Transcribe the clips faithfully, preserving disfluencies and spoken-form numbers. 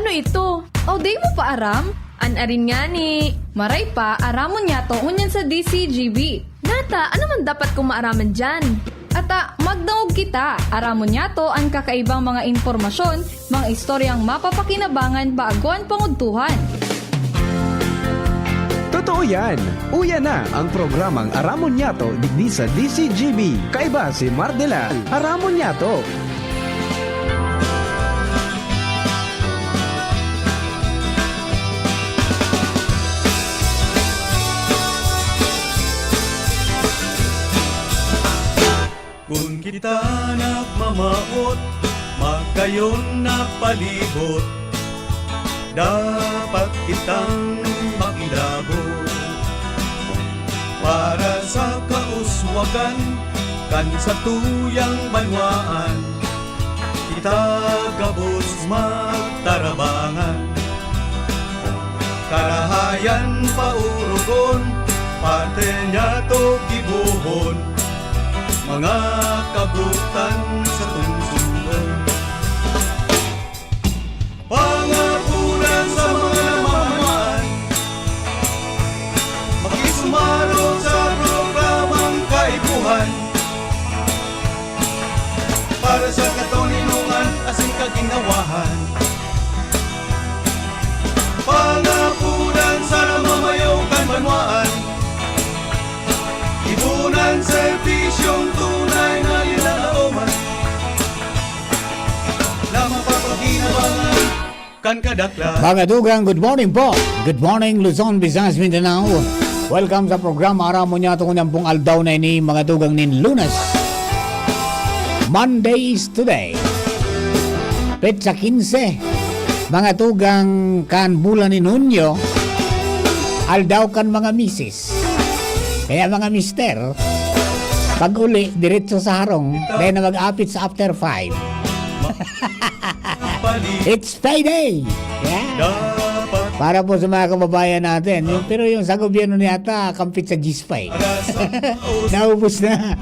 Ano ito? O, di mo pa aram? An arin ngani. Maray pa, aramon niyato ngunyan sa D C G B. Nata, ano man dapat kong maaraman diyan? Ata, magdangog kita. Aramon niyato an kakaibang mga impormasyon, mga istoryang mapapakinabangan bago an pangudtuhan. Totoo yan! Uya na ang programang Aramon Niyato digdi sa D C G B. Kaiba si Mardela. Aramon Niyato! Kun kita nagmamawot, magayon na palibot, dapat kitang makilabot para sa kauswagan kan satuyang banwaan. Kita gabos magtarabangan, karahayan paurugon, parte niyato gibohon, mga kabutan sa tungsungon. Pangapunan sa mga namamaan, makisumaro sa programang kaipuhan, para sa katoninongan asin kaginhawahan. Pangapunan sa namamayo kan banwaan, ipunan serbisyong tunay na linalaoman, na mapapaginabangan kan kadaklan. Mga dugang, good morning po. Good morning, Luzon, Visayas, Mindanao. Welcome sa programa Aramon Niyato ngunyan pong aldaw na ini, mga dugang, nin Lunes. Monday is today. Petsa quince, mga tugang, kan bulan nin Hunyo, aldaw kan mga misis. Kaya mga mister, pag-uli, diretso sa harong, dahil na mag-apit sa after five. It's payday! Yeah! Para po sa mga kababayan natin. Yung, pero yung sa gobyerno yata, kampit sa G S P A eh. Naubos na.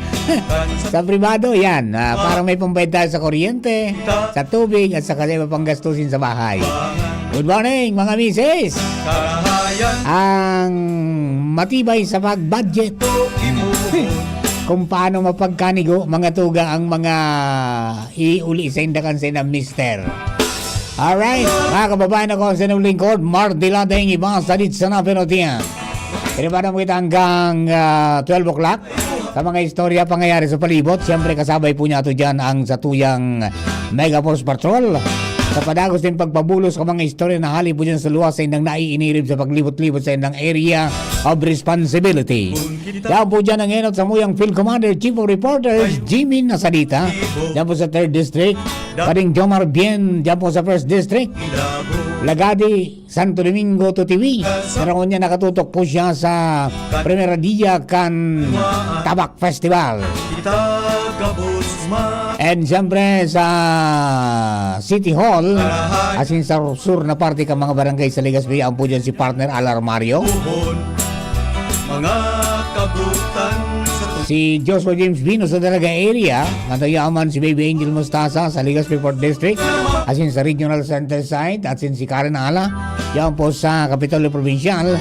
Sa pribado, yan. Ah, parang may pambayad tayo sa kuryente, sa tubig, at sa iba pang gastusin sa bahay. Good morning, mga misis! Ang matibay sa pag-budget. Kung paano mapagkanigo, mga tugang, ang mga iuli sa indakan sa inang mister. Alright, mga kababayan, ako ang sinong lingkod, Mardila Deng Iba, Sadit Sana Pero Tiyan. Pinapanaw mo kita hanggang ah, twelve o'clock sa mga istorya pangyayari sa palibot. Siyempre, kasabay po niya ito dyan ang satuyang Mega Force Patrol. Sa padagos din pagpabulos sa mga istorya na hali po dyan sa luwas sa indang naiinirib sa paglibot-libot sa indang area of responsibility. Yan po dyan ang enot sa muyang Field Commander, Chief of Reporters, Jimmy Nasadita. Yan po sa third District. Pading Jomar Bien, dyan po sa first District. Lagadi, Santo Domingo to T V. Pero ngunyan nakatutok po siya sa Primera Dia kan Tabak Festival. And siyempre sa City Hall, asin sa sur na parte kan mga barangay sa Legazpi, ang po dyan si Partner Alar Mario. Mga kabutan sa Si Joshua James Vino sa Dalaga area, natayaman si Baby Angel Mustasa sa Legazpi Fourth District, asin sa Regional Center Site, asin si Karen Ala, diyan po sa Kapitolyo Probinsyal,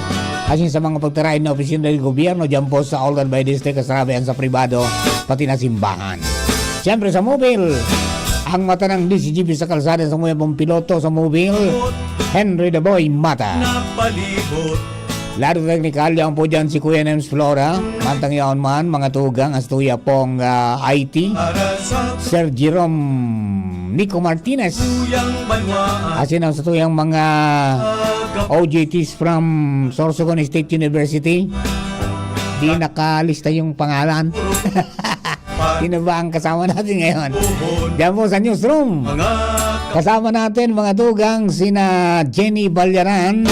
asin sa mga pagtarain na opisina ng gobyerno, diyan po sa Old Albay District, kasarabihan sa pribado, pati na simbahan. Siyempre sa mobile, ang mata ng D C G B sa kalsada sa mga pong piloto sa mobile, Henry the Boy Mata. Napalibot Lado teknikal, yan po dyan si Kuya Nems Flora. Mantang yaon man, mga tugang, astuya pong ah, I T. Sir Jerome Nico Martinez. Asin ang satuyang mga O J Ts from Sorsogon State University. Di nakalista yung pangalan. Sino ba ang kasama natin ngayon? Diyan po sa newsroom. Kasama natin mga tugang sina Jenny Balyaran,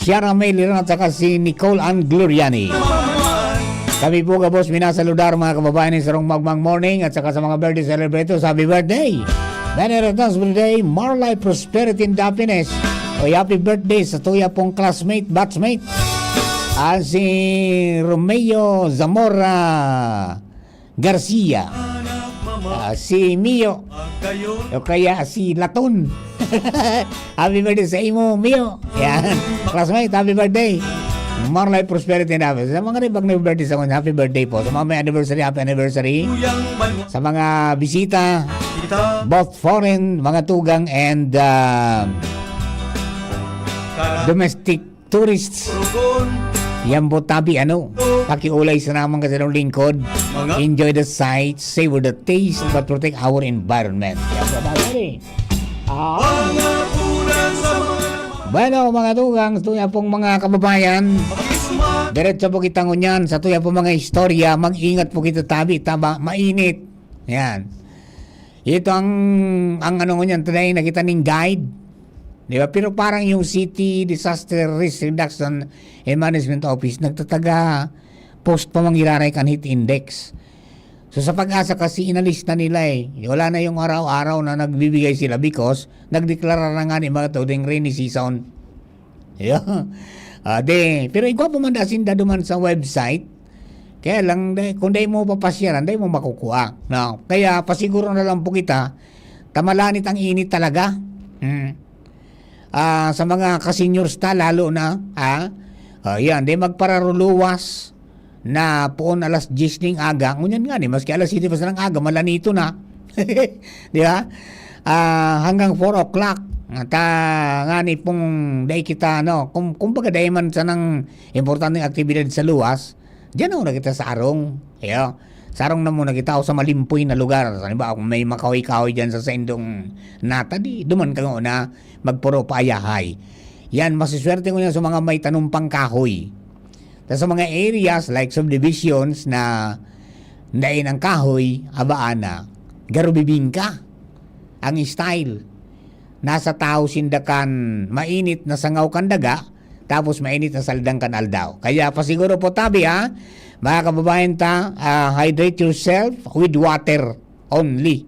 Ciara May Liron at saka si Nicole Ann Gloriani. Kami po gabos minasaludar mga kababayan ni Sarong Magmang Morning at saka sa mga birthday celebrators, happy birthday! Many returns birthday, more life, prosperity and happiness. O happy birthday sa tuya pong classmate, batchmate. Ah, si Romeo Zamora Garcia. Ah, si Mio. O kaya si Laton. Happy birthday sa imo, Mio. Yan. Classmate, happy birthday. More life, prosperity, and happiness. Sa mga ribag na birthday sa mga, happy birthday po. Sa mga may anniversary, happy anniversary. Sa mga bisita, both foreign, mga tugang, and, ah, domestic tourists. Yan po, tabi, ano, pakiulay sa namang kasadong lingkod. Enjoy the sight, savor the taste, but protect our environment. Yan po, tabi, eh. Ah. Bueno, mga tugang, ito nga pong mga kababayan. Diretso po kita ngunyan sa tuya po mga istorya. Mag-ingat po kita, tabi, taba, mainit. Yan. Ito ang, ang ano ngunyan, today, nakita ning guide. Di ba? Pero parang yung City Disaster Risk Reduction and Management Office, nagtataga post pa mangiraray kan heat index. So, sa PAGASA kasi, inalis na nila eh. Wala na yung araw-araw na nagbibigay sila because nagdeklara na nga ni mga to ding rainy season. Yeah. Ah, de, pero igwa pa man da sinda duman sa website. Kaya lang, de, kung dai mo papasyaran, dai mo makukuha. No? Kaya pasiguro na lang po kita, tamalanit ang init talaga. Hmm. Ah, sa mga ka-seniors ta, lalo na, ha? Ah, yan, de magpararuluwas na poon alas diyes ning aga. Ngunyan nga ni, maski alas siyete pa sa ng aga, malanito na. Di ba? Ah, hanggang four o'clock. At, ah, nga ni pong dai kita, ano, kum-, kumbaga dai man sanang importanteng aktibidad sa luwas, diyan na muna kita sa arong. Iyo. Sa arong na muna kita o sa malimpoy na lugar. Halimbawa, kung may makahoy-kahoy diyan sa saindong nata, di duman ka nga una, magpuro paayahay. Yan, masiswerte ko niya sa mga may tanom pang kahoy. Ta sa mga areas like subdivisions na dai nang kahoy, abaan na, garo bibingka ang style. Nasa tahaw sinda kan mainit na sangaw kan daga, tapos mainit na saldang kan aldaw. Kaya pasiguro po tabi, ha, mga kababayan ta, ah, hydrate yourself with water only.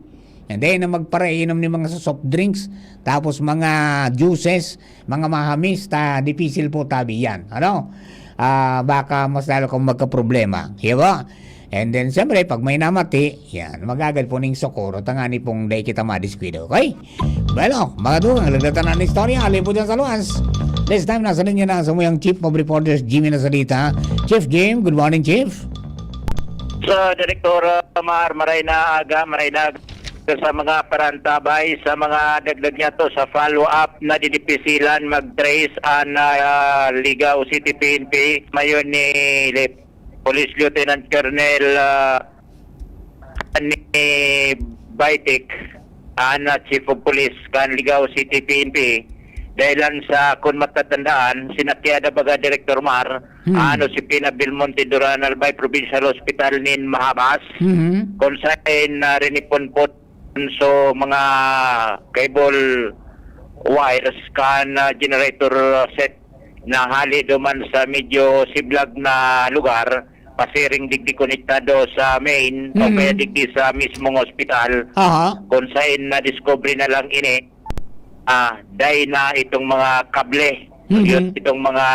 And then, na magparainom ni mga soft drinks, tapos mga juices, mga mahamis, ta, dipisil po tabi yan. Ano? Ah, baka mas lalo kang magkaproblema. Di ba? And then, siyempre, pag may namati, yan, magagad po ning sokoro, tangani pong dai kita madiskuido. Okay? Bueno, mga dugang, lagdatan na ng istorya, alipod yan sa luwas. This time, nasa linya na sa muyang Chief of Reporters, Jimmy Nasalita. Chief Jim, good morning, Chief. Sa Direktor, uh, Mar, maray na aga, maray na aga sa mga parantabay, sa mga dagdag niya to, sa follow-up na didipisilan mag-trace an, uh, Ligao City P N P, mayon ni Lip-, Police Lieutenant Colonel, uh, ni Baitik, an, uh, Chief of Police kan Ligao City P N P, dahilan sa, kun matatandaan, sinakyada baga Direktor Mar, Hmm. ano si Pina Belmonte Duran Albay, Provincial Hospital nin Mahabas, Mhm. kung saan, ah, rinipon po so mga cable wires kan, ah, generator set na hali duman sa medyo siblag na lugar, pasiring digdi konektado sa main o Mhm. kaya digdi sa mismong ospital, Aha. kung saan na-discover na lang ini, ah, dai na itong mga kable. Mhm. Yun, itong mga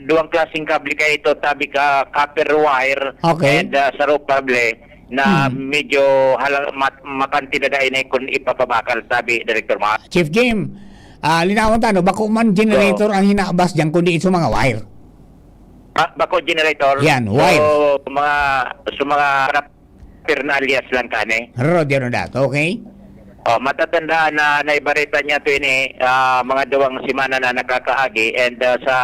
duwang klaseng kable kaya ito, tabi ka copper wire Okay. and, ah, saro kable na Mhm. medyo hala-, mat-, makantidad ay na kun ipapabakal, tabi, Director Mar. Chief Jim, ah, linawon ta, no? Bako man generator So, ang hinabas diyan, kundi sa mga wire. Ah, bako generator. Yan, wire. So, mga, so mga paraphernalia lang kani. Raro, di ano dat, okay? Oh, matatandaan na naibarita niya to ini, ah, mga duwang semana na nakakaagi, and, ah, sa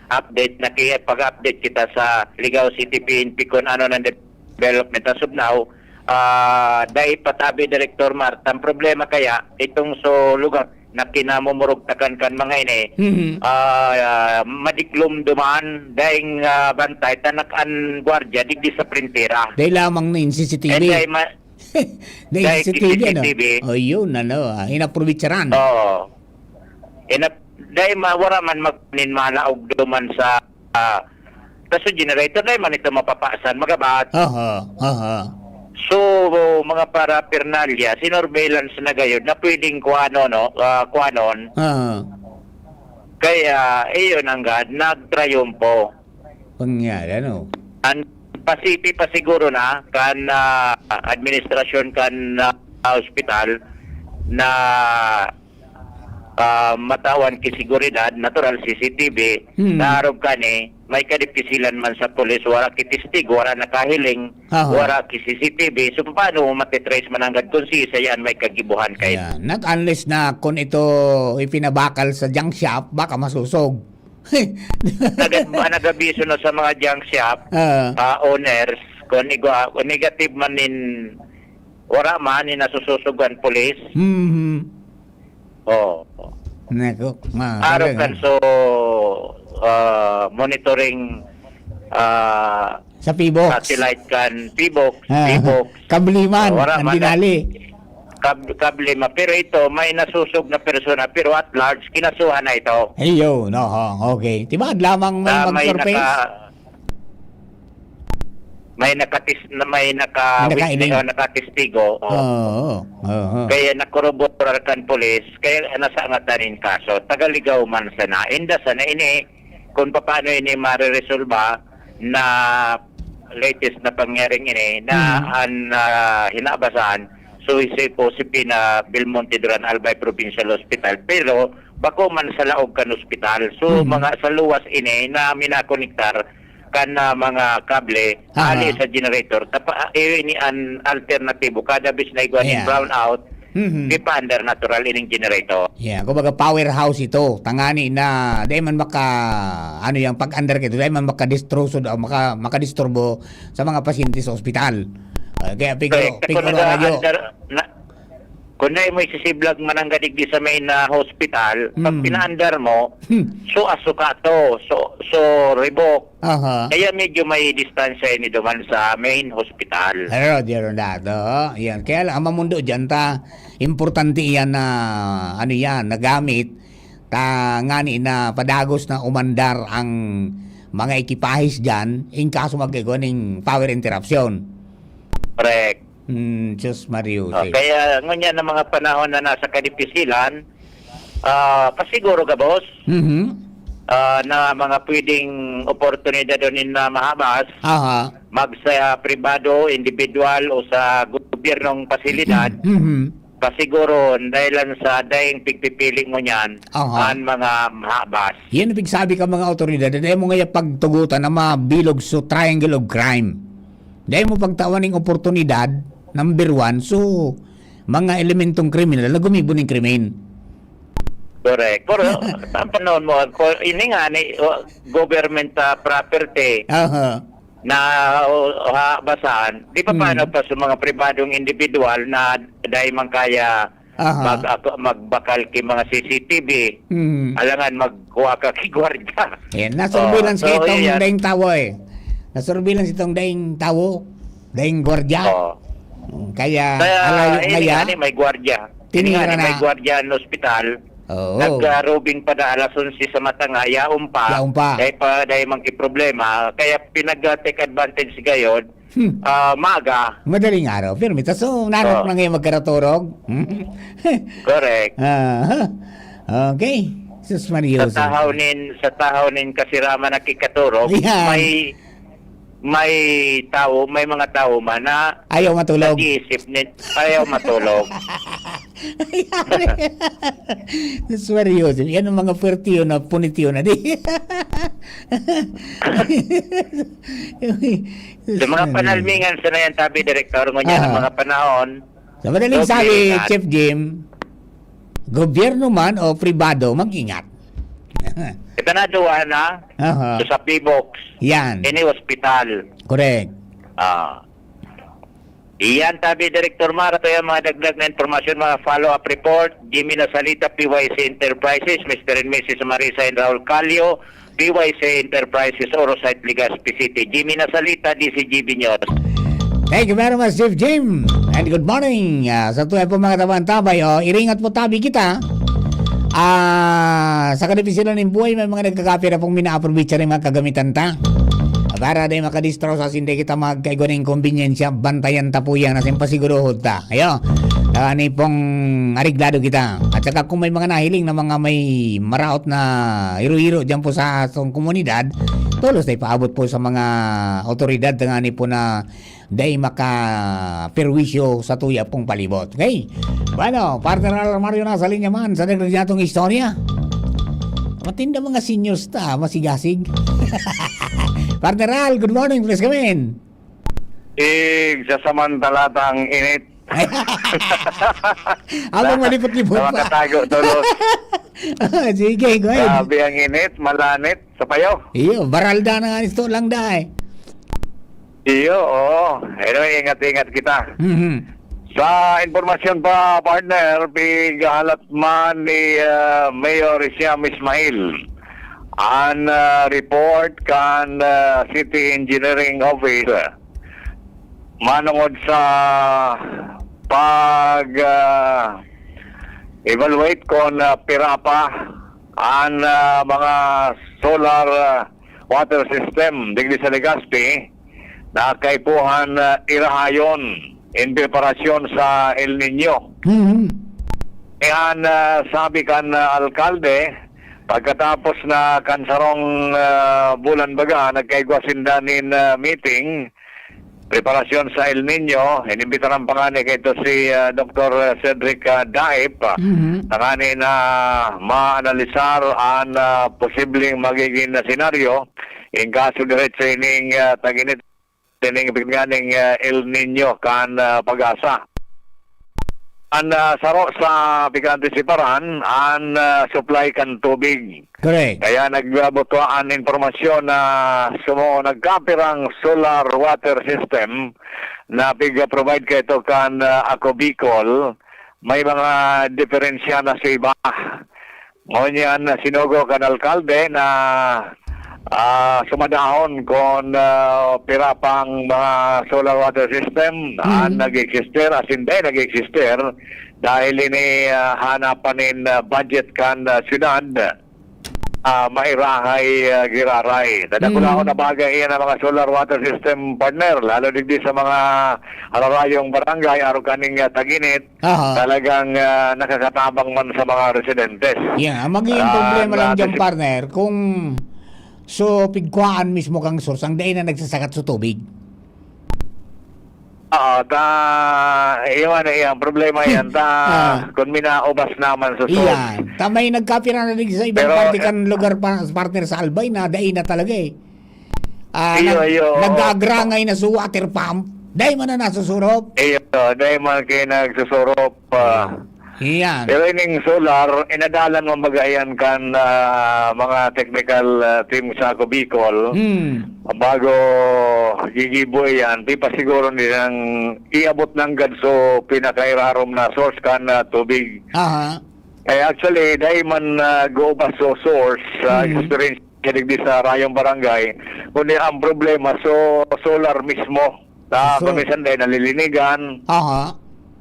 update, nakipag-update kita sa Ligao City P N P kung ano nang development as of now. Ah, dai pa tabi, Director Mart. Ang problema kaya, itong so lugar na kinamumurugtakan kan mga ini, Mhm. ah, madiklom duman, daing, ah, bantay, tanak an gwardiya, digdi sa printera. Dai lamang na yung C C T V. And dai ma-, Dai dai C C T V, ano? C C T V. O, yun, ano, ah, inaprobitsaran. Oo. Inap-, dai ma-, wara man mag-, nin malaog duman sa, ah, kaso generator, dai man ito mapapasan, magabat. Aha, aha. So, mga paraphernalia, sinurveillance na gayod na pwedeng kuano, no? Ah, kuanon. Aha. Kaya, iyon ang God, nagtrayumpo. Pangyari, ano? An-, Pasipi pa siguro na kan, ah, administrasyon kan, ah, ospital na, ah, matawan ki seguridad, natural, C C T V, Hmm. na arog kani, may kadipisilan man sa pulis, wala ki testigo, wala nakahiling, Aha. wala ki C C T V. So, paano mo matitrace mananggad kung siya yan may kagibuhan kay Yan. Not unless na kung ito ipinabakal sa junk shop, baka masusog. Nag-, nag-abiso na sa mga junk shop, Ah. ah, owners, kung nigo-, kung negative man nin, wala man, nin nasususugan pulis. Mhm. Oo. Nako, ma-, Araw talaga. kan so, ah, monitoring, ah, Sa Pibox. satellite kan Pibox, Ah, Pibox. Kabliman, Oh, wala ang man na. dinali. Kab-, kable ma-, pero ito, may nasusog na persona, pero at large, kinasuhan na ito. Ayun, oho, okay. Di ba, lamang may Ah, may mag-surface? naka-, may nakatis-, na may naka-witness Nakailing. o nakatestigo, oh. Oo, oo. Kaya nakoroborar kan pulis, kaya nasangatan in kaso. Taga Ligao man sana. Inda sana ini, kung paano ini mareresolba na latest na pangyaring ini, na Mhm. an, ah, hinabasan, so, isi po si Pina Belmonte Duran Albay Provincial Hospital. Pero, bako man sa laog kan ospital. So, Mhm. mga sa luwas ini na minakonektar kan, ah, mga kable, Aha. ali sa generator. Tapa-, eh, ini an alternatibo. Kada bis na igwa ning Yeah. brownout, Mhm. di pa under natural ining generator. Yeah, kumbaga powerhouse ito. Tangani na, di man maka, ano yan, pag under kito, di man makadistroso, maka-, makadisturbo sa mga pasyente sa ospital. Ah, kaya pigro-, Correct. Kung pigro-, radyo. naka-under, na, kung dai mo isisiblag mananggad digdi sa main na hospital, pag Mm. pinaandar mo, Hmm. so asuka to, so, so ribok. Aha. Kaya medyo may distansya ini duman sa main hospital. Pero, di ron dato, yan. Kaya lang, ang mamundo dyan, ta, importante yan na, ano yan, nagamit, ta, ngani na padagos na umandar ang mga ekipahis dyan, in kaso magkagawa ning power interruption. Correct. Hmm, Diyos Mario, Oh, okay. Kaya ngunyan ang mga panahon na nasa kadipisilan, ah, pasiguro ka, boss, Mhm. ah, na mga pwedeng oportunidad doon na mahabas, Aha. mag sa pribado, individual o sa gobyernong pasilidad, Mhm. pasiguro, dahil lang sa daing pigpipili mo niyan, Aha. ang mga mahabas. Yan ang pigsabi ka mga awtoridad, dahil mo ngaya pagtugutan na mabilog sa triangle of crime. Dai mo pagtawan ning oportunidad, number one, so, mga elementong kriminal na gumibo ning krimen. Correct. Pero, ang panahon mo, ko-, ini nga, ni, o, government, ah, property Aha. na, o, ha, basahan, di pa paano Mm. pa sa mga pribadong individual na dai man kaya Aha. mag-, ako, magbakal ki mga C C T V. Mm. Alangan magkuha ka ki gwardiya. Ayan, na-surveillance Oh, so, itong yan. daing tawo eh. Na-surveillance itong daing tawo, daing gwardiya. Oh. Mm, kaya, Kaya, alayo ini ngaya. nga ni may gwardiya. Ini Tinira nga ni may na. gwardiya ang ospital. Oo. Nag-, ah, robing pa na alas onse sa mata nga, yaon pa. Yaon pa. Dahil pa, dahil man ki problema. Kaya pinag-take advantage gayod. Hmm. Ah, maaga. Madaling araw, pirmi ta. So, nanok Oo. na ngayon magkaraturog. Correct. Ah, okay. Sus Maria Sa Jose. tahaw nin, sa tahaw nin kasiraman na kikaturog, Ayan. may, may tao, may mga tao man na Ayaw matulog. nag-iisip nin, ayaw matulog. Sorry, Joseph. Yan ang mga puwertiyo na, punitiyo na di. Sa mga panalmingan sa na yan, tabi, Direktor, ngunyan ang Aha. mga panahon, Sa madaling sabi, Chief Jim, gobyerno man o pribado, mag-ingat. Ito na, duwa na. Aha. So, sa P-box, Yan. ini hospital. Correct. Ah. Iyan, tabi, Direktor Mar, ato yung mga dagdag na impormasyon, mga follow-up report. Jimmy Nasalita, P Y C Enterprises, Mister and Missus Marisa and Raul Calio, P Y C Enterprises, Orosite, Legazpi City. Jimmy Nasalita, D C G B News. Thank you very much, Chief Jim. And good morning, ah, sa tuya po mga tabang tabay. Oh, iringat po tabi kita. Ah, sa kadipisilan ng buhay, may mga nagkakapira pong minaaprobicha rin mga kagamitan ta. Para di makadistro sa sindi kita magkaigwa ng kombinyensya, bantayan ta po yan, asin pasiguruhod ta. Ayo, ani pong ariglado kita. At saka kung may mga nahiling na mga may maraot na hiro-hiro dyan po sa atong komunidad, tolos na ipaabot po sa mga awtoridad na ngani po na dai makaperwisyo sa tuya pong palibot. Okay? Bueno, partner Al Mario nasa linya man sa nagdadyatong istorya. Matinda mga seniors ta, masigasig. Partner Al, good morning, please come in. Igsasamantalatang init. Habang malipot-lipot pa. Nakatago tulos. Ah, sige, go ahead. Grabe ang init, malanit sa payo. Iyo, baralda na nga isto lang da eh. Iyo, oo. Anyway, ingat-ingat kita. Mhm. Sa impormasyon pa, partner, pigahalat man ni ah, Mayor Siam Ismail an ah, report kan ah, City Engineering Office manongod sa pag ah, evaluate kon ah, pira pa an ah, mga solar ah, water system digdi sa Legazpi na kaipuhan ah, irahayon in preparasyon sa El Nino. Mhm. Yan ah, sabi kan ah, alkalde, pagkatapos na kan sarong ah, bulan baga, nagkaigwa sinda nin ah, meeting, preparasyon sa El Nino. Inimbitaran pa ngani kaito si ah, Doktor Cedric ah, Daip, ah, Mhm. tangani na maanalisar an ah, posibleng magiging na senaryo in kaso diretso ining ah, tag-init, ining nganing ah, El Nino kan ah, pag-asa. An ah, saro sa pig-antisiparan an ah, supply kan tubig. Correct. Kaya nagbutua an impormasyon na sumo nagkapirang solar water system na pig-provide kaito kan ah, Ako Bicol, may mga diferensya na sa iba. Ngunyan, sinugo kan alkalde na ah, sumadahon kon ah, pira pang mga solar water system an Mhm. nag-exister, asin dai nag-exister, dahil ini ah, hanapan nin ah, budget kan ah, syudad ah, mairahay ah, giraray. Nadakulaon Mhm. na bagay iyan ang mga solar water system, partner, lalo digdi sa mga ararayong barangay, arog kaning ah, tag-init, Aha. talagang ah, nakakatabang man sa mga residentes. Yeah, ang magiging Ah, problema lang dyan, nati- partner, kung so pigkuhaan mismo kang source, ang dai na nagsasakat sa tubig. Oo, ta, iwan na iyan. Problema yan. Ta, Ah. kung minaubas naman sa source. Iyan. Ta may nagkapira na din sa ibang Pero, parte eh, kan lugar pa, partner sa Albay na dai na talaga eh. Ah, Iyo, nag- iyo, oo. nag-aagrangay na sa water pump. Dai man na nasusurop. Iyo, dai man kayo nagsusurop. Ah. Iyan. Pero ining solar, inadalan mo baga yan kan ah, mga technical ah, team sa Ako Bicol. Hmm. Bago gigibo yan, pipasiguro nilang iabot nanggad so pinakairarom na source kan ah, tubig. Aha. Eh, actually, dai man uh, go ba so source sa Mm. experience niya digdi sa Rayong Barangay, kundi ang problema so solar mismo. Na So- kung minsan dahil nalilinigan, Aha.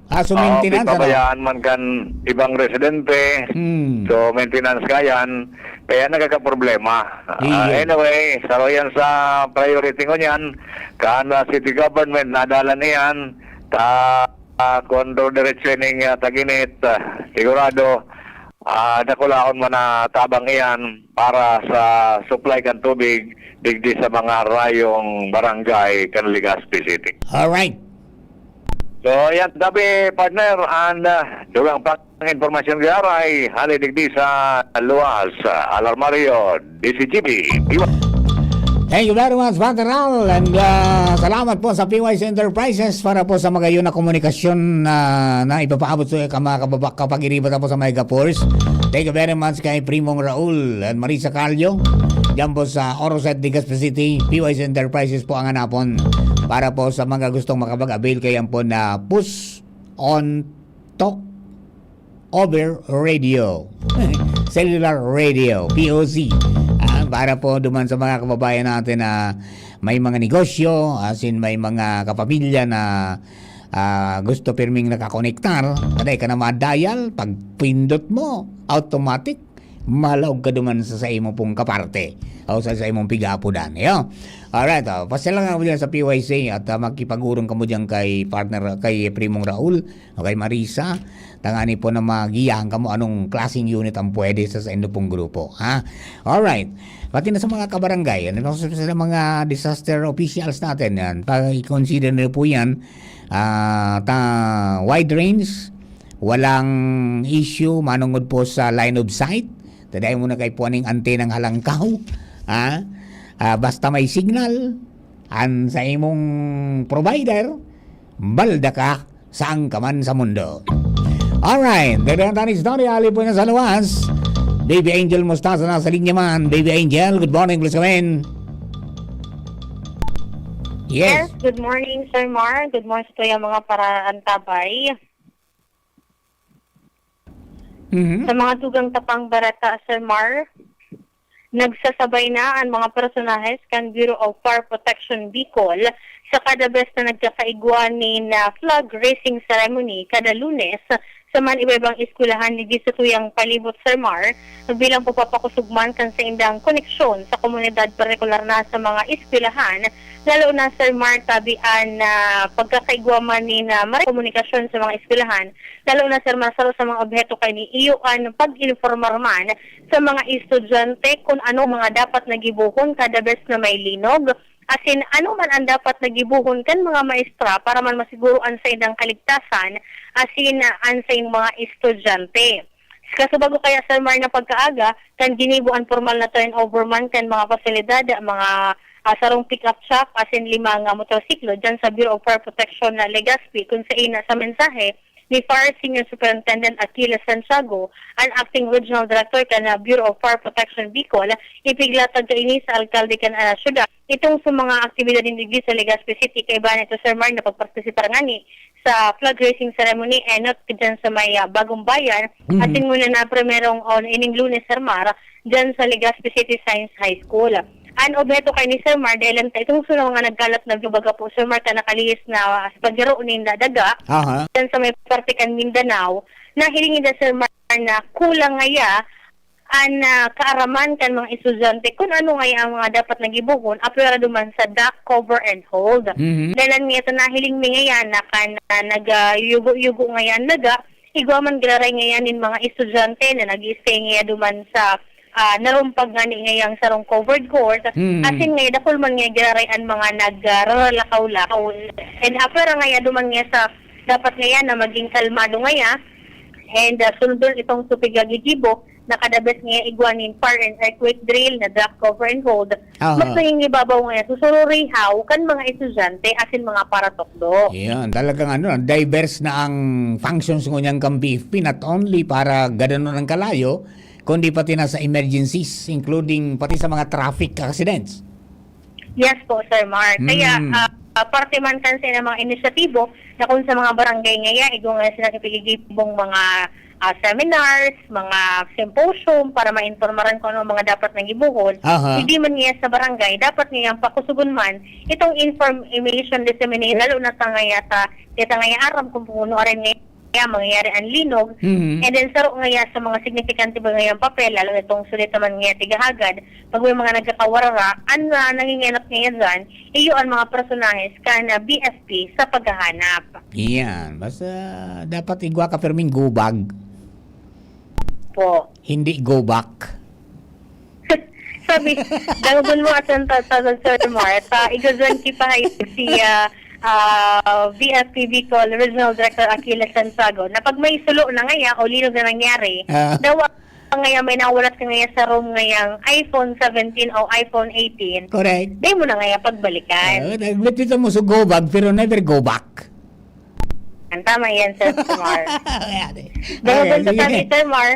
Ah, so ah, maintenance, ano? Pipabayaan man kan ibang residente. Hmm. So, maintenance ka yan. Kaya nagkakaproblema. Ah, Iyo. Anyway, saro yan sa priority ko niyan. Kan ah, city government, nadala niyan. Ta, ah, kung diretso ning ah, tag-init, ah, sigurado, ah, dakulaon man na tabang iyan para sa supply kan tubig digdi sa mga rayong barangay kan Legazpi City. Alright. So, yan, tabi, partner, and uh, dugang pa ang impormasyon garay, hali digdi sa luwas, uh, Alarmario, D C G B. Thank you very much, Partner Al. And uh, salamat po sa P Y C Enterprises para po sa magayon na komunikasyon na, na ipapaabot sa ka- mga kababa- kapag-iriba po sa Mega Force. Thank you very much kay Primong Raul and Marisa Calio. Diyan po sa Oroset, Legazpi City, P Y C Enterprises po ang hanapon. Para po sa mga gustong makapag-avail kayo po na push on talk over radio. Cellular radio, P O C. Ah, para po duman sa mga kababayan natin na may mga negosyo, as in may mga kapamilya na ah, gusto pirming nakakonektar, kaday ka na ma-dial, pag pindot mo, automatic, malaog ka duman sa saimo pong kaparte o sa saimong pigapodan, yo. Alright, oh, pasyal lang kamo diyan sa P Y C at, ah, makipag-orong kamo diyan kay partner, kay Primong Raul o kay Marisa. Tangani po na magiyahan kamo anong klaseng unit ang pwede sa saindo pong grupo, ha? Alright. Pati na sa mga kabarangay, ano sa, sa mga disaster officials natin, yan, pag-consider niyo po yan, ah, ta, wide range, walang issue manungod po sa line of sight. Taday mo na kay puaning antenang halangkaw, ha? Ah, basta may signal, an sa imong provider, balda ka saan ka man sa mundo. Alright, dagdagan tayo ng istorya, ali po na sa luwas. Baby Angel Mostaza nasa linya man. Baby Angel, good morning, please come in. Yes. Yes, good morning, Sir Mar. Good morning sa tuyang mga paraantabay. Mhm. Sa mga dugang tapang barata, Sir Mar, nagsasabay na ang mga personahes kan Bureau of Fire Protection Bicol sa kada bes na nagkakaigwa nin, ah, flag raising ceremony kada Lunes sa man iba-ibang eskwelahan digdi sa tuyang palibot, Sir Mar, bilang pagpapakusog man kan saindang koneksyon sa komunidad, partikular na sa mga eskwelahan, lalo na, Sir Mar, tabi an, ah, pagkakaigwa man nin, ah, maray komunikasyon sa mga eskwelahan, lalo na, Sir Mar, saro sa mga obheto kaini iyo an pag-informar man sa mga estudyante kun ano mga dapat na gibohon kada bes na may linog, asin ano man an dapat na gibohon kan mga maestra para man masiguro an saindang kaligtasan asin, ah, an saindang mga estudyante. Sa kasubago kaya, Sir Mar, na pagkaaga, kan ginibo an pormal na turnover man kan mga pasilidad, mga, ah, sarong pick-up truck asin lima nga motorsiklo diyan sa Bureau of Fire Protection na Legazpi, kun sain na sa mensahe ni Fire Senior Superintendent Achilles Santiago, an Acting Regional Director kan, ah, Bureau of Fire Protection Bicol, ipiglatag kaini sa alkalde kan, ah, syudad. Itong sa mga aktibidad digdi sa Legazpi City, kaiba nito, Sir Mar, na pagpartisipar ngani sa flag raising ceremony, enot diyan sa may, ah, Bagong Bayan, Mhm. asin ngunyan na primerong on ining Lunes, Sir Mar, diyan sa Legazpi City Science High School. An obheto kaini, Sir Mar, dahil ang itong sa mga nagkalat na baga po, Sir Mar, kan nakalihis na, ah, sa paghiro nin daga, Aha. diyan sa may parte kan Mindanao, nahiling ninda, Sir Mar, na kulang ngaya an, ah, kaaraman kan mga estudyante kun ano ngaya ang mga dapat na gibohon, apwera duman sa duck, cover, and hold. Mhm. Dalan ngaya ta nahiling mi ngaya na kan, ah, nagayugo-yugo ngaya an daga, igwa man giraray ngaya nin mga estudyante na nag-i-stay ngaya duman sa, ah, narumpag ngani ngayang sarong covered court. Mhm. Asin ngaya dakul man ngaya giraray an mga nagraralakaw-lakaw. And apwera ngaya duman ngaya sa dapat ngaya na maging kalmado ngaya. And, ah, sundon itong tupig gigibo na kada bes ngaya igwa nin fire and earthquake drill na duck, cover, and hold. Aha. Mas nangingibabaw ngaya susururihaw kan mga estudyante asin mga paratukdo. Yan, talagang ano, diverse na ang functions ngunyan kan B F P, not only para gadanon ang kalayo, kundi pati na sa emergencies, including pati sa mga traffic accidents. Yes po, Sir Mark. Kaya, Mm. ah, parte man kan sa mga inisyatibo na kung sa mga barangay ngaya, igwa ngaya sila kipigigibong mga, ah, seminars, mga symposium para mainformaran kung ano ang mga dapat na gibohon. Aha. Hindi man ngaya sa barangay, dapat ngaya ang pakusugon man itong information dissemination, lalo na sa ngaya ta, kita ngaya aram kung ano arin ngaya mangyayari ang linog. Mhm. And then, saro ngaya sa mga signifikante ba ngayang papel, lalo na itong sulit naman ngaya tigahagad, pag may mga nagkakawarara, ang, ah, nangingenot ngaya dyan, iyo ang mga personahes kan, ah, B F P sa paghahanap. Yan. Basta dapat igwa ka perming go bag, Po. hindi go back. Sabi, dangon mo at ang tatawag, Sir Mar, sa igazan ki pa hay si, ah, ah, V F P Bicol Regional Director Achilles Santiago na pag may sulo na ngaya o linog na nangyari, Ah. dawa ngaya may nawalat ka ngaya sa room ngayang iPhone seventeen o iPhone eighteen, Correct. di mo na ngaya pagbalikan. Uh, Nagwit dito mo sa go bag pero never go back. Ang tama yan, Sir Mar. Ayan eh. Dahil Okay, sa sige. sabi, Sir Mar,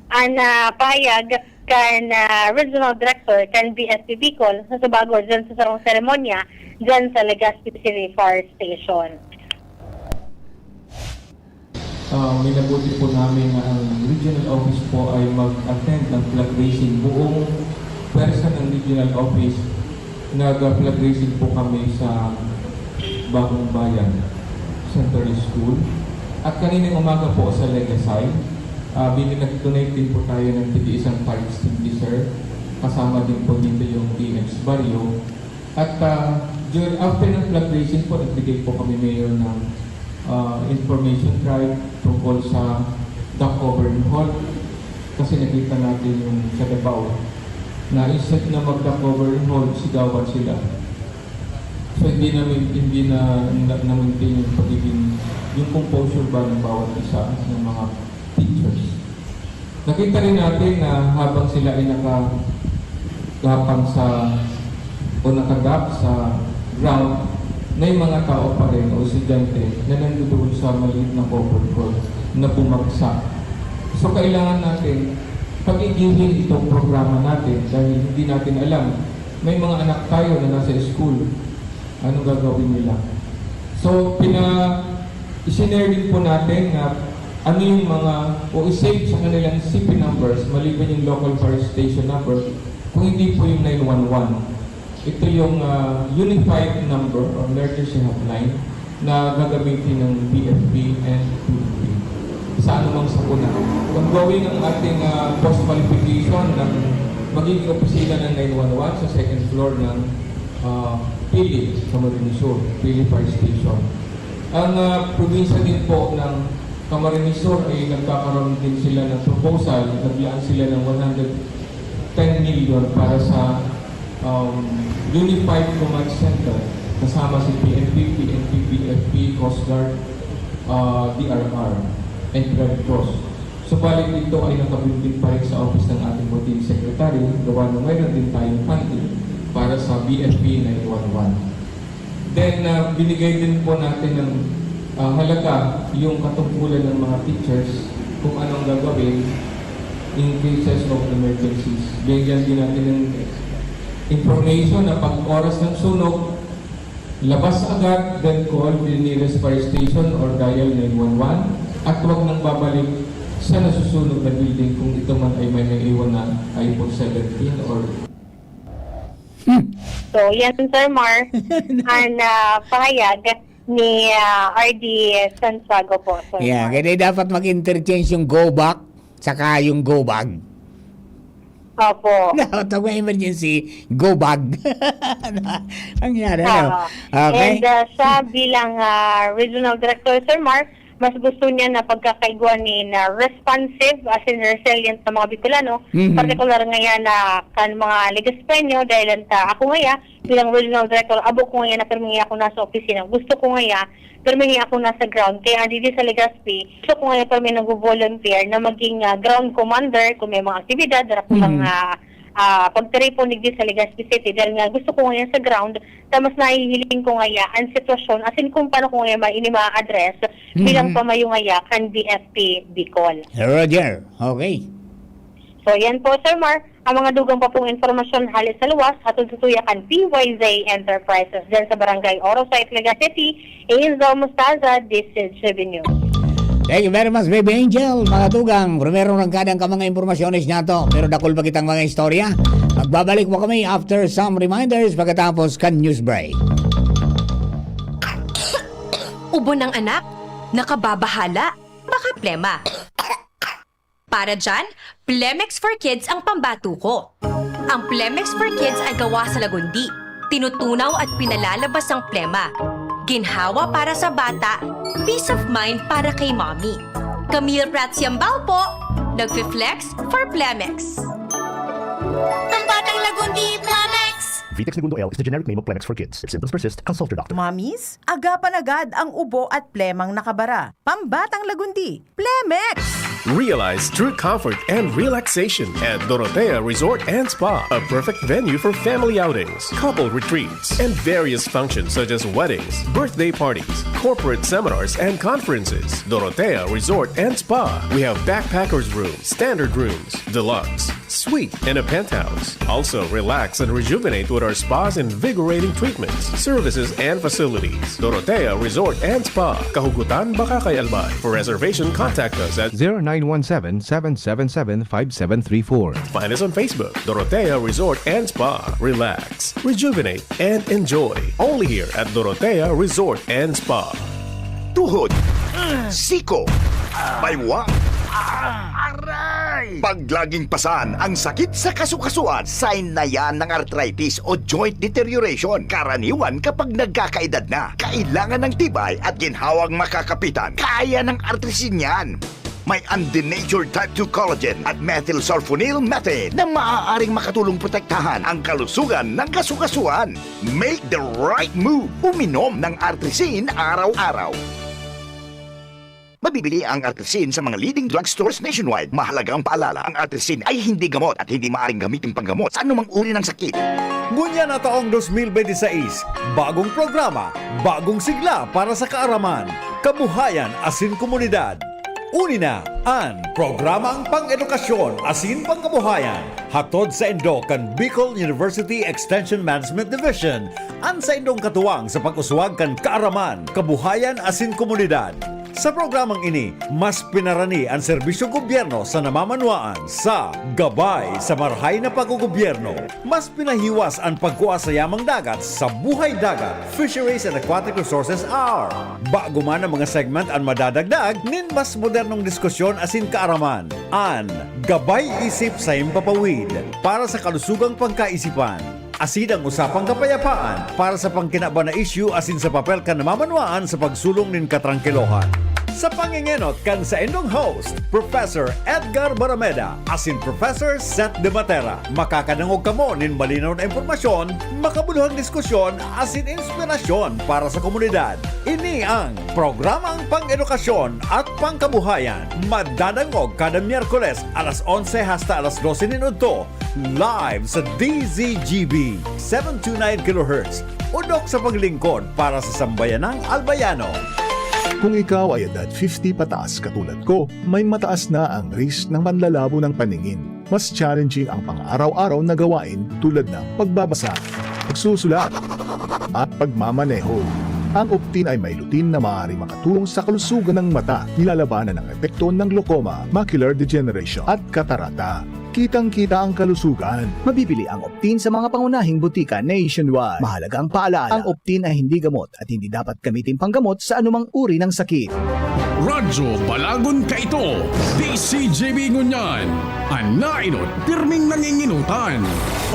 ang, ah, pahayag kan, ah, Regional Director kan V F P Bicol sa subago dyan sa sarong seremonya dyan sa Legazpi City Fire Station. Ah, minabuti po namin na ang regional office po ay mag-attend ng flag raising. Buong pwersa ng regional office nag-flag raising po kami sa Bagong Bayan Central School. At kaninang umaga po sa Legasay, Ah, bini-, nag-donate din po tayo ng tig-iisang fire extinguisher. Kasama din po dito yung D X Barrio. At, ah, dur-, after ng flag raising po, nagbigay po kami, Mayor, ng, ah, information drive tungkol sa dock covering hall. Kasi nakita natin yung sa Davao na instead na mag-dock covering hall, sigawan sila. So, hindi namin, hindi na, na, na-maintain yung pagiging, yung composure ba ng bawat isa ng mga teachers. Nakita rin natin na habang sila ay nakagapang sa, o nakadock sa ground, may mga tao pa rin o estudyante na nandoon sa maliit na covered court na bumagsak. So, kailangan natin pag-igihin itong programa natin dahil hindi natin alam, may mga anak tayo na nasa school. Anong gagawin nila? So, pina-, isinare din po natin na ano yung mga, o i-save sa kanilang C P numbers, maliban yung local fire station number, kung hindi po yung nine one one. Ito yung, ah, unified number or emergency hotline na gagamitin ng B F P and P N P sa anumang sakuna. Ongoing ang ating, ah, post qualification ng magiging opisina ng nine one one sa second floor ng, ah, Pili, Camarines Sur, Pili Fire Station. Ang, ah, probinsya din po ng Camarines Sur ay nagkakaroon din sila ng proposal, naglaan sila ng one hundred ten million para sa, um, Unified Command Center, kasama si P N P, P N P, B F P, Coast Guard, ah, D R R, and Red Cross. Subalit ito ay nakabinbin pa rin sa office ng ating Building Secretary, gawa na mayroon din tayong funding para sa B F P nine one one. Then, ah, binigay din po natin ng, ah, halaga yung katungkulan ng mga teachers kung anong gagawin in cases of emergencies. Binigyan din natin ng information na pag oras ng sunog, labas agad, then call the nearest fire station or dial nine one one, at huwag nang babalik sa nasusunog na building kung ito man ay may naiwan na iPhone seventeen or So, yan, Sir Mar, ang, ah, pahayag ni, ah, R D Santiago po, Sir Yeah, Mar. kaya dapat mag-interchange yung go back saka yung go bag. Opo. Dapat pag may emergency, go bag. Ang nangyari, ano? Oo. Okay? And uh, siya bilang uh, regional director, Sir Mark, mas gusto niya na pagkakaigwa ni na responsive as in resilient na mga Bicolano, Mhm. Particular ngayon na kan mga Legazpeño, dahil ang ta ako ngaya bilang regional director, abo ko ngaya na permi ako nasa opisina. Gusto ko ngaya permi ako nasa ground. Kaya ang didi sa Legazpi, gusto ko ngaya permi nag-volunteer na maging uh, ground commander kung may mga aktibidad, dara ko lang Mhm. uh, uh, pagtiripon digdi sa Legazpi City. Dahil nga gusto ko ngaya sa ground, ta mas nahihiling ko ngaya ang sitwasyon, as in kung paano ko ngaya ma- ini ma-address bilang Mhm. pamayo ngaya kan B F P Bicol. Roger, okay. So, yan po, Sir Mar. Ang mga dugang pa pong informasyon hali sa luwas, hatod sa tuya kan P Y Z Enterprises, dyan sa Barangay Oro Site, Legazpi City, Angel Mostaza, This is G B News. Thank you very much, Baby Angel. Mga tugang, primero ng kadang ka mga impormasyones niya to. Pero dakul pa kitang mga istorya. Magbabalik po kami after some reminders pagkatapos kan news break. Ubo ng anak? Nakababahala? Baka plema. Para dyan, Plemex for Kids ang pambato ko. Ang Plemex for Kids ay gawa sa lagundi. Tinutunaw at pinalalabas ang plema. Ginhawa para sa bata, peace of mind para kay mommy. Camille Prats Yambao po, nagfi-flex for Plemex. Ang batang lagundi, Plemex! Vitex Negundo L is the generic name of Plemex for kids. If symptoms persist, consult your doctor. Mommies, agapan agad ang ubo at plemang nakabara. Pambatang lagundi, Plemex! Realize true comfort and relaxation at Dorotea Resort and Spa, a perfect venue for family outings, couple retreats, and various functions such as weddings, birthday parties, corporate seminars, and conferences. Dorotea Resort and Spa. We have backpackers room, standard rooms, deluxe, suite, and a penthouse. Also, relax and rejuvenate with our spa's invigorating treatments, services, and facilities. Dorotea Resort and Spa, Kahugutan, Bacacay, Albay. For reservation, contact us at zero nine one seven, seven seven seven, five seven three four. Find us on Facebook, Dorotea Resort and Spa. Relax, rejuvenate, and enjoy. Only here at Dorotea Resort and Spa. Tuhod, siko, baywa, ang Pag laging pasan ang sakit sa kasukasuan, sign na yan ng arthritis o joint deterioration. Karaniwan kapag nagkakaedad na, kailangan ng tibay at ginhawang makakapitan. Kaya ng Artrisin yan. May undenatured type two collagen at methylsulfonyl methane na maaaring makatulong protektahan ang kalusugan ng kasukasuan. Make the right move. Uminom ng Artrisin araw-araw. Mabibili ang Artrisin sa mga leading drugstores nationwide. Mahalagang paalala, ang Artrisin ay hindi gamot at hindi maaaring gamitin panggamot sa anumang uri ng sakit. Ngunyan na taong dos mil bente seis, bagong programa, bagong sigla para sa kaaraman, kabuhayan asin komunidad. Uni na an Programang Pang-edukasyon asin Pangkabuhayan, hatod saindo kan Bicol University Extension Management Division, an saindong katuwang sa pag-uswag kan kaaraman, kabuhayan asin komunidad. Sa programang ini, mas pinarani an serbisyong gobyerno sa namamanwaan sa Gabay sa Marahay na Paggogobyerno. Mas pinahiwas an pagkua sa yamang dagat sa Buhay Dagat, Fisheries and Aquatic Resources Hour. Bago man ang mga segment an madadagdag nin mas modernong diskusyon asin kaaraman. An Gabay Isip sa Himpapawid para sa kalusugang pangkaisipan. Asin ang usapang kapayapaan para sa pangkinaban na isyu asin sa papel kan namamanwaan sa pagsulong nin katrangkilohan. Sa pangengenot kan saindong host, Professor Edgar Barameda asin Professor Seth De Matera, makakadangog kamo nin malinaw na impormasyon, makabuluhang diskusyon asin inspirasyon para sa komunidad. Ini ang Programang Pang-edukasyon at Pangkabuhayan. Madadangog kada Miyerkules alas onse hasta alas dose nin udto, live sa D Z G B, seven two nine kilohertz, udok sa paglingkod para sa sambayanang Albayano. Kung ikaw ay edad fifty pataas katulad ko, may mataas na ang risk ng panlalabo ng paningin. Mas challenging ang pang-araw-araw na gawain tulad ng pagbabasa, pagsusulat, at pagmamaneho. Ang Optin ay may lutein na maaaring makatulong sa kalusugan ng mata, nilalabanan ang epekto ng glaucoma, macular degeneration, at katarata. Kitang-kita ang kalusugan. Mabibili ang Optin sa mga pangunahing butika nationwide. Mahalagang paalala, ang Optin ay hindi gamot at hindi dapat gamitin panggamot sa anumang uri ng sakit. Radyo Balagon kaito, D Z G B ngunyan. An naenot, pirming nanginginutan.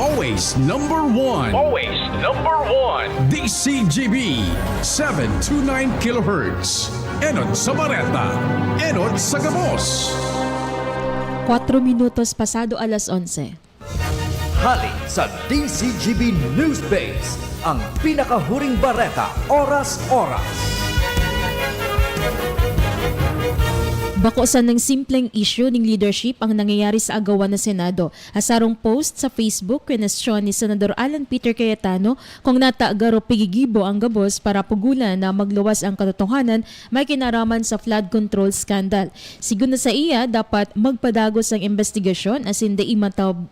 Always number one. Always number one. D Z G B, seven two nine kilohertz. Enot sa bareta, enot sa gabos. Kwatro minutos pasado alas onse. Hali sa D Z G B News Base, ang pinakahuring bareta, oras-oras. Bako sanang simpleng isyu ning leadership ang nangyayari sa agawan na Senado. Sa sarong post sa Facebook, kwenestyon ni Senador Alan Peter Cayetano kung nata garo pigigibo ang gabos para pugulan na magluwas ang katotohanan may kinaraman sa flood control scandal. Sigon na saiya, dapat magpadagos ang imbestigasyon asin dai mataw-,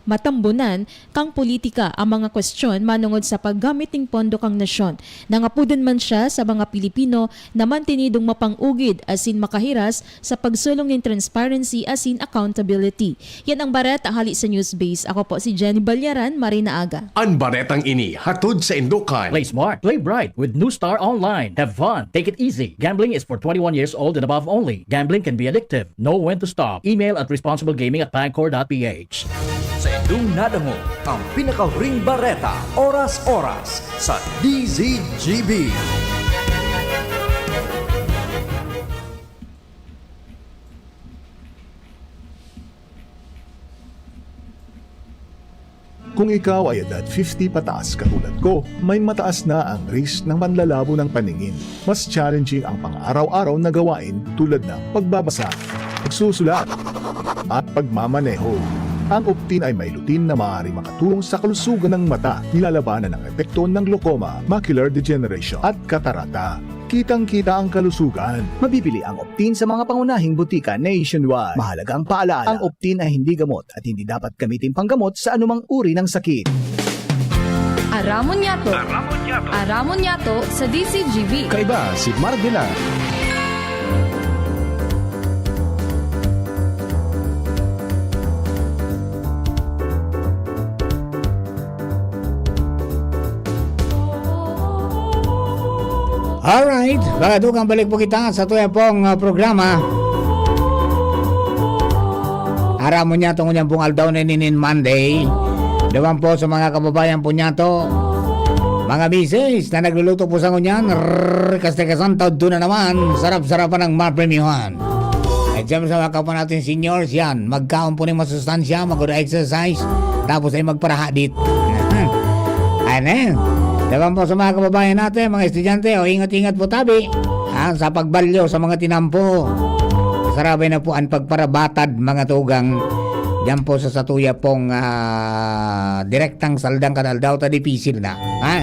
matambunan kan politika ang mga kwestiyon manongod sa paggamit nin pondo kan nasyon. Nangapodon man siya sa mga Pilipino na mantinidong mapang-ugid asin makahiras sa pagsulong nin transparency asin accountability. Yan ang bareta hali sa Newsbase. Ako po si Jenny Balyaran. Maray na aga. An baretang ini hatod saindo kan Play smart, play bright with New Star Online. Have fun, take it easy. Gambling is for twenty-one years old and above only. Gambling can be addictive. Know when to stop. Email at responsiblegaming at pangcor dot p h. Saindong nadangog ang pinakahuring bareta, oras-oras, sa D Z G B. Kung ikaw ay edad fifty pataas katulad ko, may mataas na ang risk ng panlalabo ng paningin. Mas challenging ang pang-araw-araw na gawain tulad ng pagbabasa, pagsusulat, at pagmamaneho. Ang Optin ay may lutein na maaaring makatulong sa kalusugan ng mata, nilalabanan ang epekto ng glaucoma, macular degeneration, at katarata. Kitang-kita ang kalusugan. Mabibili ang Optin sa mga pangunahing butika nationwide. Mahalagang paalala, ang Optin ay hindi gamot at hindi dapat gamitin panggamot sa anumang uri ng sakit. Aramon Yato. Aramon Yato. Aramon Yato sa D Z G B. Kaiba si Margela. Alright, mga dugang, balik po kita sa tuya pong, ah, programa. Aram mo niya, tungod niyang pong aldaw na ninin Monday. Duman po sa mga kababayan po niya to, mga misis na nagluluto po sa ngunyan, rrrr, kasta-kasta, taod na naman, sarap-sarapan ng mapremyuhan. At siyempre sa mga kapwa natin seniors, yan, magkaon po ng masustansya, mag-exercise, tapos ay magparahadit. Ayan eh. Duman po sa mga kababayan natin, mga estudyante, o ingat-ingat po tabi, ha, sa pagbalyo sa mga tinampo. Sarabay na po ang pagparabatad, mga tugang. Diyan po sa satuya pong, ah, direktang saldang kadaldaw ta dipisil na. Ha?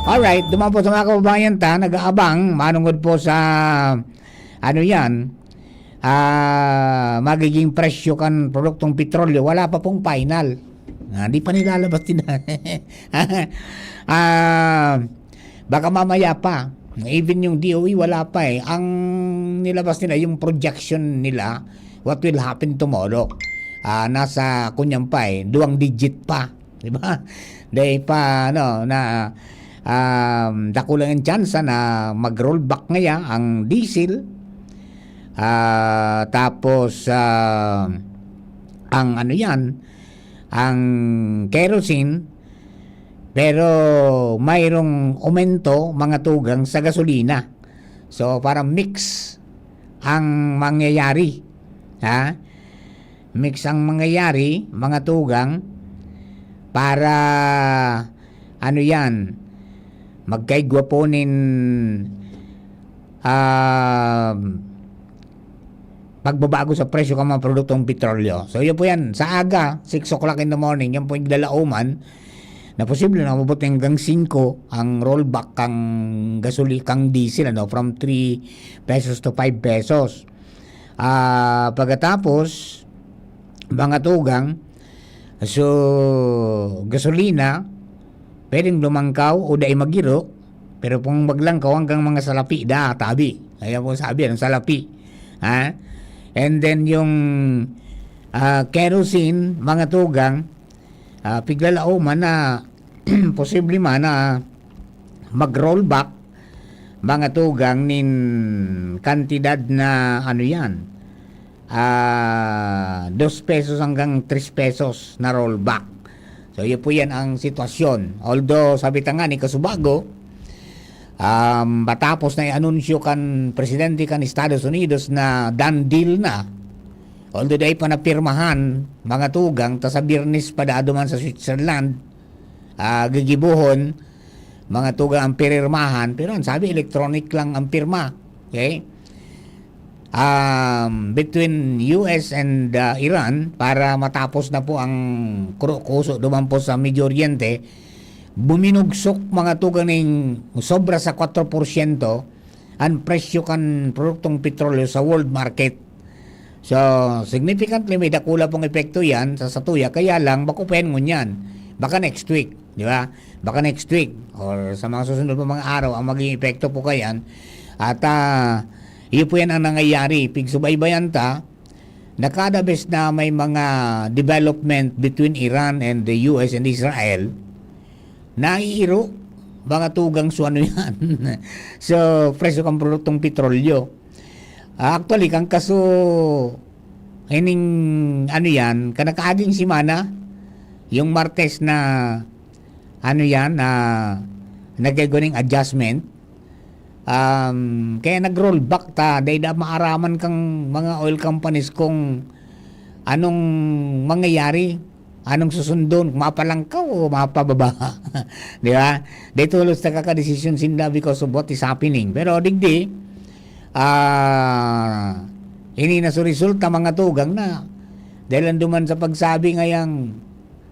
Alright, duman po sa mga kababayan ta, nag-aabang, manungod po sa, ano yan, ah, magiging presyo kan produktong petrolyo, wala pa pong final. Ah, di pa nilalabas din. Ah, baka mamaya pa. Even yung D O E, wala pa eh. Ang nilabas nila, yung projection nila, what will happen tomorrow. Ah, nasa, kunyan pa eh, duwang digit pa. Di ba? Dahil pa, ano, na, um, dakulang ang tsansa na mag-rollback ngaya ang diesel. Ah, tapos, ah, ang ano yan, ang kerosene, pero mayroong aumento, mga tugang, sa gasolina. So, parang mix ang mangyayari. Ha? Mix ang mangyayari, mga tugang, para, ano yan, magkaigwa po nin, ah, pagbabago sa presyo kan mga produktong petrolyo. So, yun po yan. Sa aga, six o'clock in the morning, yan po yung lalauman na posible na umabot hanggang singko ang rollback kang gasoli-, kang diesel, ano, from three pesos to five pesos. Ah, pagkatapos, mga tugang, so, gasolina, pwedeng lumangkaw o dai magiro, pero kung maglangkaw hanggang mga salapi da, tabi. Kaya po sabi, anong salapi? Ha? And then yung, ah, kerosene, mga tugang, ah, piglalauman na posible man na mag-rollback, mga tugang, nin kantidad na, ano yan, ah, dos pesos hanggang tres pesos na rollback. So, yun po yan ang sitwasyon. Although, sabi ta nga ni Kasubago, um, matapos na i-anunsyo kan presidente kan Estados Unidos na done deal na, although dai pa napirmahan, mga tugang, ta sa Biyernes pa daduman sa Switzerland, ah, gigibohon, mga tugang, ang pirirmahan, pero ang sabi, electronic lang ang pirma. Okay? Um, between U S and, ah, Iran, para matapos na po ang kuro-, kuso duman po sa Medio Oriente, buminugsok, mga tugang, ning sobra sa kwatro porsyento ang presyo kan produktong petrolyo sa world market. So, significantly, may dakula pong epekto yan sa satuya. Kaya lang, bako pa yan ngunyan. Baka next week, di ba? Baka next week or sa mga susunod pa mga araw ang magiging epekto po kayan. At, ah, iyo po yan ang nangyayari. Pigsubaybayan ta na kada bes na may mga development between Iran and the U S and Israel, naiiro, mga tugang, so ano yan? So, presyo kang produktong petrolyo. Ah, actually, kang kaso, ining, ano yan, kanakaaging semana, yung Martes na, ano yan, na nagkagawang adjustment, um, kaya nag-rollback ta, dahil da maaraman kang mga oil companies kung anong mangyayari, anong susundon, kung mapalangkaw o mapababa. Di ba? Dahil tulos na kakadesisyon sinda because of what is happening. Pero digdi, ah, ini na so resulta, mga tugang, na dahil lang duman sa pagsabi ngayang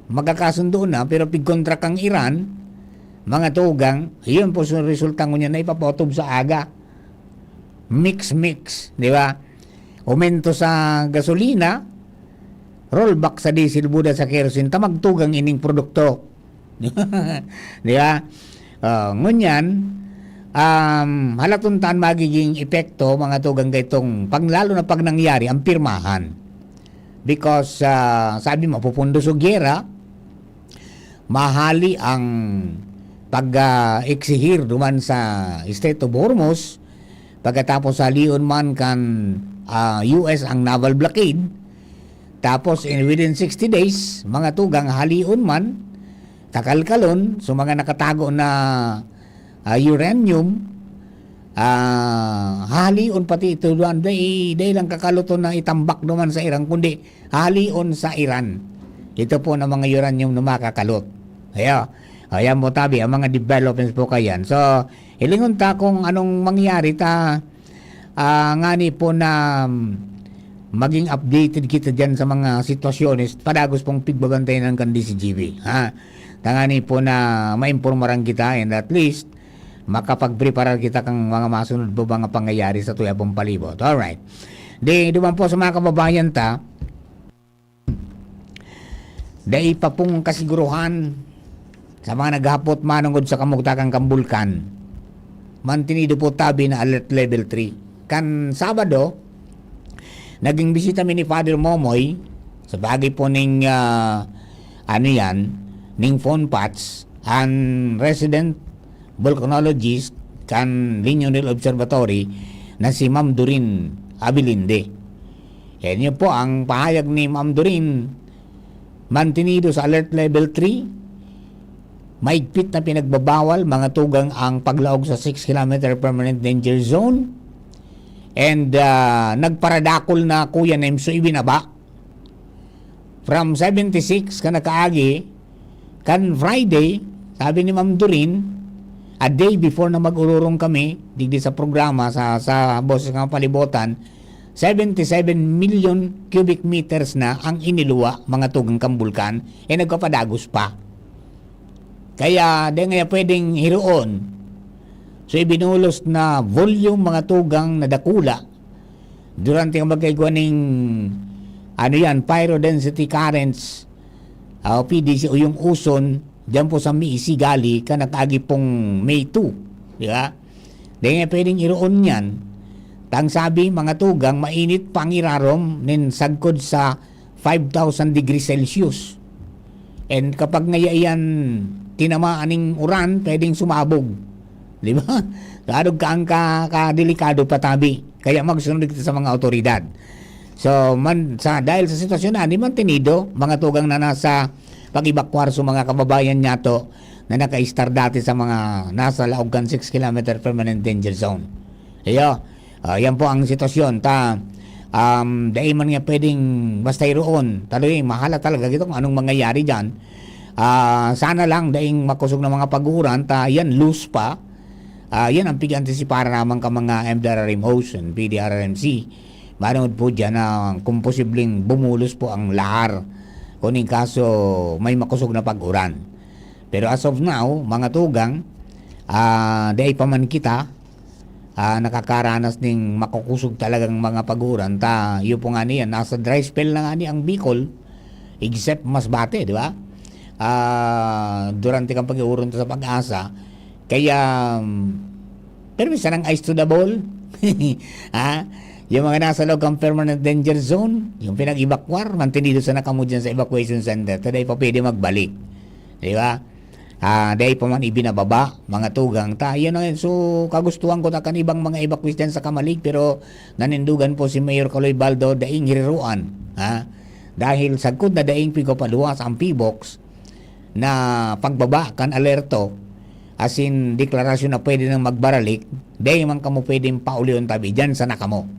magkakasundo na, pero pigkontra kang Iran, mga tugang, yun po so resulta ngunyan na ipapotob sa aga. Mix-mix, di ba? Aumento sa gasolina, rollback sa diesel, buda sa kerosene, ta magtugang ining produkto. Di ba? Ah, ngunyan, um, halaton ta an magiging epekto, mga tugang, kaitong pag, lalo na pag nangyari ang pirmahan. Because, ah, sabi mo, pupundo sa giyera, mahali ang pag, ah, eksihir duman sa Strait of Hormuz, pagkatapos halion man kan, ah, U S ang naval blockade, Tapos, in, within sixty days, mga tugang, halion man, kakalkalon, so mga nakatago na, ah, uranium, ah, halion pati ito duman, dai, dai lang kakaluton na itambak duman sa Iran, kundi halion sa Iran. Ito po na mga uranium na makakalot. Ayan. Ayan po, tabi, ang mga developments po kayan. So, hilingon ta kung anong mangyari ta, ah, ngani po na, mm, maging updated kita diyan sa mga sitwasyones, padagos pong pigbabantayan kan D C G B, ha? Tangani po na maimpormaran kita, and at least, makapagpreparar kita kan mga masunod po mga pangyayari sa tuya pong palibot. Alright. Di, duman po sa mga kababayan ta, dai pa pong kasiguruhan sa mga naghapot manongod sa kamugtakan kan bulkan. Mantinido po tabi na alert level three. Kan Sabado, naging bisita mi ni Father Momoy, sa bagay po ning, ah, ano yan, ning phone patch, an resident volcanologist kan Liño del Observatory na si Ma'am Doreen Abilinde. Yan yun po ang pahayag ni Ma'am Doreen. Mantinido sa alert level three, maigpit na pinagbabawal, mga tugang, ang paglaog sa six kilometer permanent danger zone. And, ah, nagparadakol na, Kuya Nemso, ibinaba. From seventy-six ka nakaagi, kan Friday, sabi ni Ma'am Doreen, a day before na mag-ororong kami, digdi sa programa, sa, sa Boses kan Palibotan, seventy-seven million cubic meters na ang iniluwa, mga tugang, kan bulkan, eh, nagpapadagos pa. Kaya, di ngaya pwedeng hiroon. So, ibinulos na volume, mga tugang, na dakula. Durante ang magkaigwa ning, ano yan, pyro density currents, ah, o P D C o yung uson, diyan po sa May isigali, ka nakaagi pong May two, di ba? Di nga pwedeng iroon yan. Tang sabi, mga tugang, mainit pa ang irarom nin sagkod sa five thousand degrees Celsius. And kapag ngaya iyan tinamaan ning uran, pwedeng sumabog. Di ba? Gaano ka ang ka-, kadelikado patabi. Kaya magsunod kita sa mga awtoridad. So, man, sa, dahil sa sitwasyon na, di man tinido, mga tugang na nasa pag-evacuar sa mga kababayan niya to na naka-star dati sa mga nasa laog kan six kilometer permanent danger zone. Iyo. Ah, yan po ang sitwasyon. Ta, um, dai man nga pwedeng basta iroon. Taloy, mahala talaga gito kung anong mangyayari dyan. Ah, sana lang daing makosog na mga pag-uuran, ta yan loose pa. Ah, yan ang pig-antisipar naman ka mga M D R R M host and P D R R M C. Manongod po dyan na kung posibleng bumulos po ang lahar. Kung in kaso may makosog na pag-uran. Pero as of now, mga tugang, ah, dai pa man kita, ah, nakakaranas ning makukosog talagang mga pag-uuran. Ta, iyo po nga niyan, nasa dry spell na nga ni ang Bicol, except Masbate, di ba? Ah, durante kang pag-uuran sa Pag-asa, kaya, um, pero minsan ang ice to the ball. Ha? Yung mga nasa loob kang permanent danger zone, yung pinag-evacuar, mantinido sana kamo dyan sa evacuation center. Ta dai pa pwede magbalik. Di ba? Ah, dai pa man ibinababa, mga tugang ta. Yan ang, so, kagustuhan ko ta kan ibang mga evacuees dyan sa Camalig, pero nanindugan po si Mayor Kaloy Baldo, daing hiriruan, ha? Dahil sagkod na daing pigpapaluwas ang P BOCS na pagbaba kan alerto, asin deklarasyon na pwede nang magbaralik, dai man kamo pwedeng paulihon tabi, dyan sana kamo.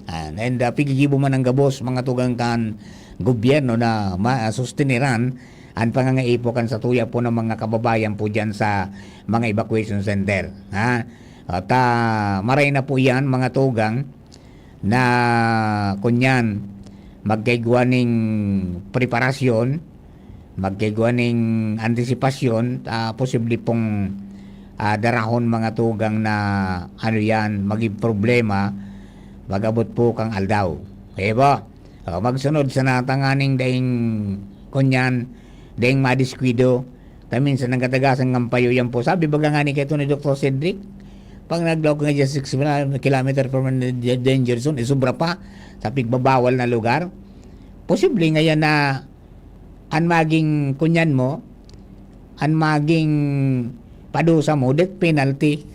Ah, and, ah, pigigibo man ang gabos, mga tugang kan gobyerno na ma-, susteneran an pangangaipo kan satuya po ng mga kababayan po diyan sa mga evacuation center, ha? At, ah, maray na po iyan, mga tugang, na kunyan, magkaigwa ning preparasyon, magkaigwa ning antisipasyon, ah, posible pong, ah, darahon, mga tugang, na ano yan, maging problema, mag-abot po kang aldaw. Kaya ba? Oh, magsunod sa natanganing daing kunyan, daing madiskwido. Ta minsan nagkatagasan ng payo yan po. Sabi baga nga ni kaito ni Doktor Cedric, pag naglaog ka nga dyan sa six kilometer from the danger zone, eh, sobra pa sa pigbabawal na lugar. Posible nga yan na an maging kunyan mo, an maging padusa mo, death penalty.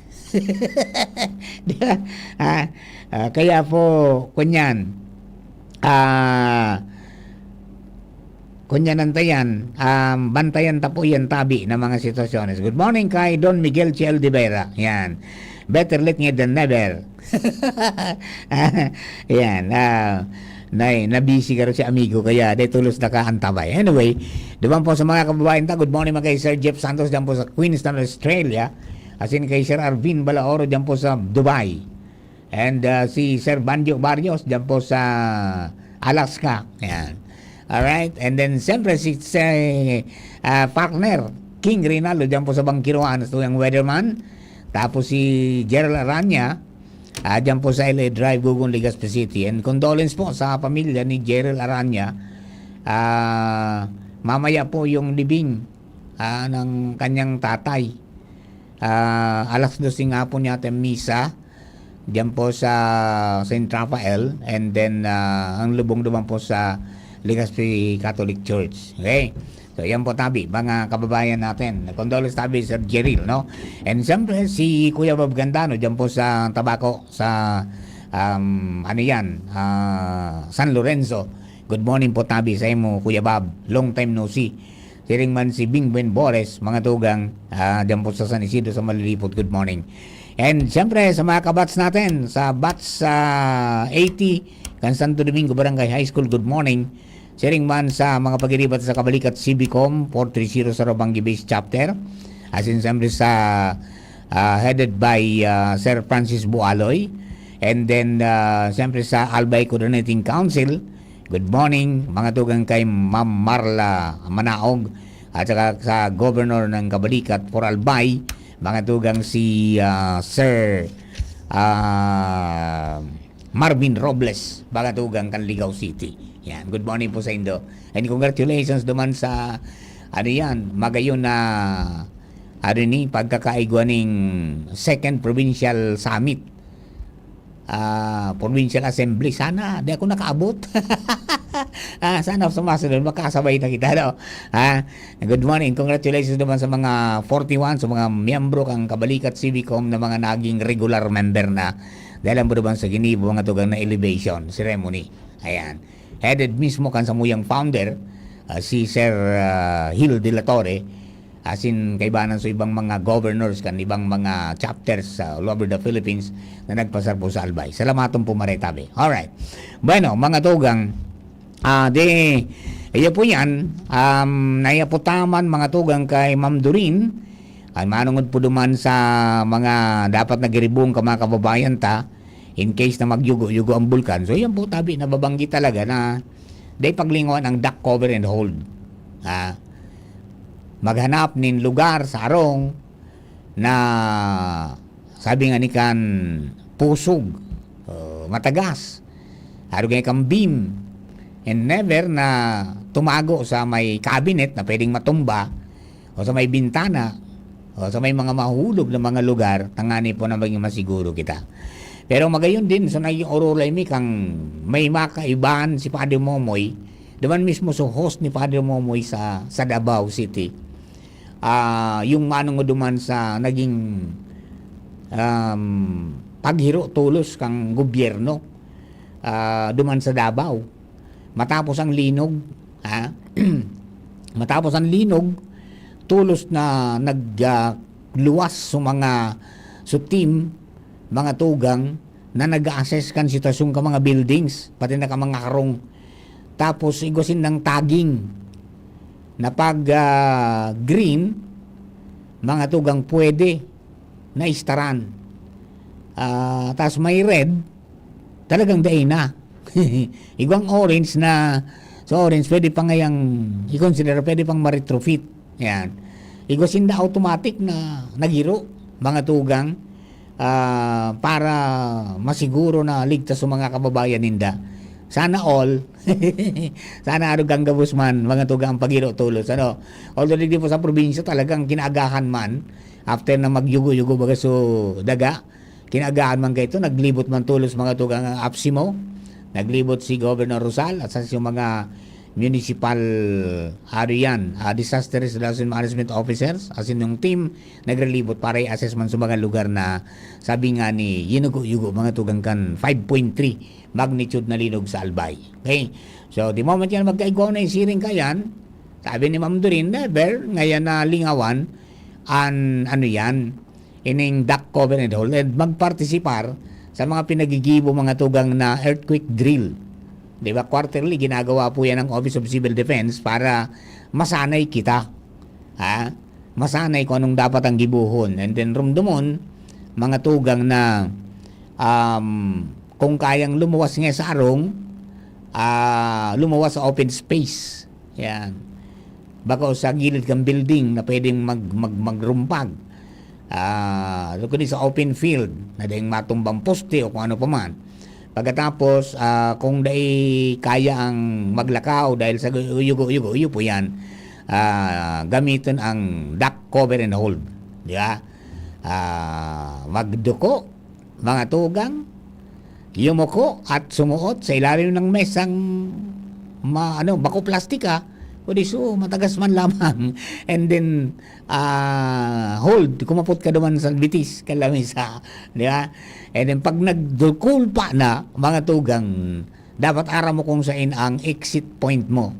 Di ba? Ah, ah, kaya po, kunyan, ah, Kun yan ang tayan, um, bantayan ta po yan tabi na mga sitwasyones. Good morning kay Don Miguel Chiel de Vera. Yan. Better late nga than never. Yan. Ah, nay, nabisi ka rin si amigo, kaya day tulos na ka antabay. Anyway, duman po sa mga kababayan ta, good morning mga kay Sir Jeff Santos, dyan po sa Queenstown, Australia. Asin kay Sir Arvin Balaoro, dyan po sa Dubai. And, ah, si Sir Banjo Barrios, dyan po sa Alaska. Yan. Alright. And then, siyempre, si, si ah, partner, King Rinaldo, dyan po sa Bangkiroan, sa tuyang weatherman. Tapos si Gerald Aranya, ah, dyan po sa L A Drive, Gugong, Legazpi City. And condolence po sa pamilya ni Gerald Aranya. Ah, mamaya po yung libing, ah, ng kanyang tatay. Ah, alas dos nga po niya ata misa diyan po sa Saint Raphael, and then, ah, ang lubong naman po sa Legazpi Catholic Church. Okay? So, yan po tabi, mga kababayan natin. Condolence tabi, Sir Jeril, no? And siyempre, si Kuya Bob Gandano, diyan po sa Tabaco, sa, um, ano yan, ah, San Lorenzo. Good morning po tabi sa imo, Kuya Bob. Long time no see. Siring man si Bing Buen Bores, mga tugang, ah, diyan po sa San Isidro, sa Malilipot, good morning. And siyempre, sa mga kabats natin, sa batch, ah, eighty, kan Santo Domingo Barangay High School, good morning. Siring man sa mga pagiribat sa Kabalikat C B Com, four three zero sa Robangi Base Chapter. As in, siyempre sa, ah, headed by, ah, Sir Francis Bualoy. And then, ah, siyempre sa Albay Coordinating Council, good morning, mga tugang kay Ma'am Marla Manaog, at saka sa Governor ng Kabalikat for Albay, mga tugang si, ah, Sir, ah, Marvin Robles, mga tugang kan Ligao City. Yan, good morning po sa indo. And congratulations naman sa, ano yan, magayon na, ano ni, pagkakaigwa ning Second Provincial Summit, ah, Provincial Assembly. Sana, di ako nakaabot. Ah, sana sa masunod, makasabay na kita, no? Ha? Good morning. Congratulations naman sa mga forty-one, sa mga miyembro kang Kabalikat C B Com na mga naging regular member na. Dahil ang naman sa ginibo, mga tugang na elevation ceremony. Ayan. Headed mismo kan samuyang founder, ah, si Sir, ah, Hil de la Torre, asin kaibanan sa ibang mga governors kan ibang mga chapters sa all over the Philippines na nagpasar po sa Albay. Salamaton po, maretabe. Alright. Bueno, mga tugang, ah, di, iyo po yan. Um, naiya po taman, mga tugang, kay Ma'am Doreen. Ang manungod po duman sa mga dapat nagiribong ka mga kababayan ta, in case na magyugo-yugo ang bulkan. So, yan po, tabi, nababanggit talaga na day paglingawan ang duck cover and hold. Ha? Maghanap nin lugar sa arong na, sabi nga ni kan, pusog, oh, matagas. Arog nga kan beam. And never na tumago sa may cabinet na pwedeng matumba, o sa may bintana, o sa may mga mahulog na mga lugar, tangani po na maging masiguro kita. Pero magayon din, sa naging orolay mi kang may makaibahan si Padre Momoy, duman mismo sa host ni Padre Momoy sa, sa Davao City. Ah, yung manong duman sa naging, um, paghiro tolos kang gobyerno, ah, duman sa Davao. Matapos ang linog, ha? Matapos ang linog, tolos na nag, ah, luwas sa mga, sa team, mga tugang na nag-a-assess kan sitwasyon ka mga buildings, pati na ka mga karong. Tapos, igwa sindang tagging na pag, ah, green, mga tugang pwede na istaran. Ah, tas may red, talagang dai na. Igwang orange na, sa orange, pwede pa ngayang i-consider, pwede pang ma-retrofit. Yan. Igwa sinda automatic na naghiro, mga tugang, ah, para masiguro na ligtas sa mga kababayan ninda. Sana all. Sana arog ang gabos man, mga tugang, ang paghiro tolos. Ano? Although, di po sa probinsya, talagang kinaagahan man, after na magyugo-yugo baga so daga, kinaagahan man kaito, naglibot man tolos, mga tugang, ang APSEMO, naglibot si Governor Rosal at sa siyang mga municipal, ano yan, ah, disaster resolution management officers, asin yung team, nagrelibot para i-assess man sa mga lugar na sabi nga ni Yinugo-yugo, mga tugang kan five point three magnitude na linog sa Albay. Okay? So, the moment yan magkaigwa na yung siring kayan, sabi ni Ma'am Doreen, never, ngayon na lingawan, an, ano yan, ining duck cover and hold, and magpartisipar sa mga pinagigibo, mga tugang, na earthquake drill. Di ba? Quarterly, ginagawa po yan ng Office of Civil Defense para masanay kita. Ha? Masanay kung anong dapat ang gibuhon. And then, rumdumon, mga tugang, na, um, kung kayang lumuwas nga sa arong, ah, lumuwas sa open space. Yan. Bako sa gilid kan building na pwedeng mag-, mag-, magrumpag. Ah, kundi sa open field na daing matumbang poste o kung ano pa man. Pagkatapos, ah, kung dai kaya ang maglakaw dahil sa gu-, yugo-yugo, iyo po yan, ah, gamiton ang duck cover and hold. Di ba? Ah, magduko, mga tugang, yumuko at sumuot sa ilalim ng mesang ma-, ano, bako plastika, o di so, matagas man lamang. And then, ah, hold, kumapot ka duman sa bitis, kan lamesa, di ba? And then, pag nagdukulpa na, mga tugang, dapat aram mo kung saan ang exit point mo.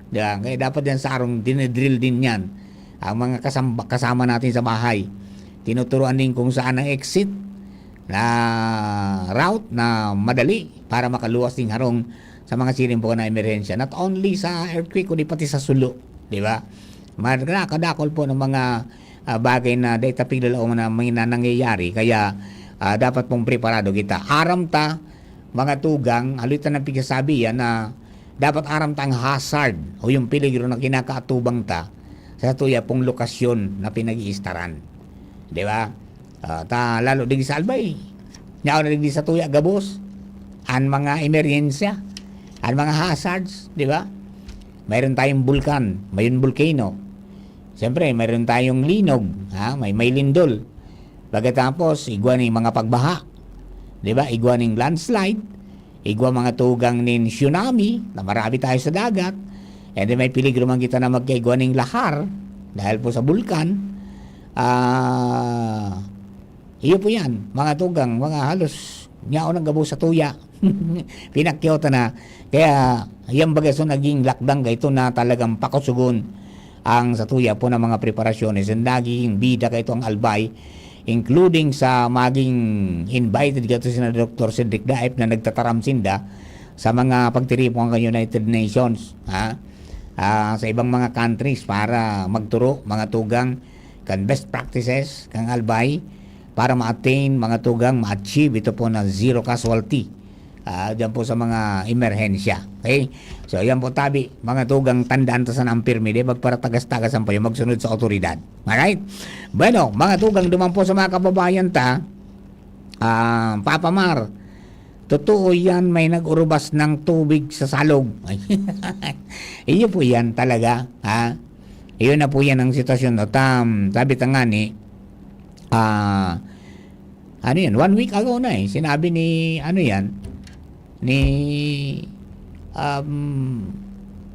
Di ba? Kaya dapat yan sa arong dinidrill din yan. Ang mga kasamba-, kasama natin sa bahay, tinuturuan din kung saan ang exit na route na madali para makaluwas ding harong sa mga siring po na emerhensya. Not only sa earthquake, kundi pati sa sulo. Di ba? Mar-, kadakol po ng mga, ah, bagay na dai ta piglalaoman na may na nangyayari. Kaya, ah, dapat pong preparado kita. Aram ta, mga tugang, haloy ta nang pigsasabi yan na dapat aram tang hazard o yung peligro na kinakaatubang ta sa tuya pong lokasyon na pinag-iistaran. Di ba? Ah, ta lalo digdi sa Albay. Yaon na digdi sa tuya gabos. Ang mga emerhensya, ang mga hazards, di ba? Mayroon tayong bulkan, mayroon volcano. Siyempre, mayroon tayong linog, ha? May, may lindol. Pagkatapos, igwa ning mga pagbaha. Di ba? Igwa ning landslide. Igwa mga tugang nin tsunami, na marami tayo sa dagat. And then, may peligro man kita na magkaigwa ning lahar dahil po sa bulkan. Ah, iyo po yan, mga tugang, mga halos nyaon ang gabos sa tuya. Pinakyota na. Kaya, yan baga so naging lakdang kaito na talagang pakusugon ang sa tuya po ng mga preparasyones. And nagiging bida kaito ang Albay, including sa maging invited kaito sina Doktor Cedric Daep na nagtataram sinda sa mga pagtiripon kan United Nations, ha? Ah, sa ibang mga countries para magturo, mga tugang, kan best practices, kan Albay, para ma-attain, mga tugang, ma-achieve ito po na zero casualty. Ah, diyan po sa mga emerhensya. Okay? So, yan po tabi, mga tugang, tandaan ta sana ang pirmi, di magparatagas-tagas ang payo, magsunod sa otoridad. Alright? Bueno, mga tugang, duman po sa mga kababayan ta, ah, Papa Mar, totoo yan, may nag-urubas ng tubig sa salog. Iyo po yan talaga, ha? Iyon na po yan ang sitwasyon. At, um, sabi ta nga ni, ah, ano yan, one week ago na eh, sinabi ni, ano yan, ni, um,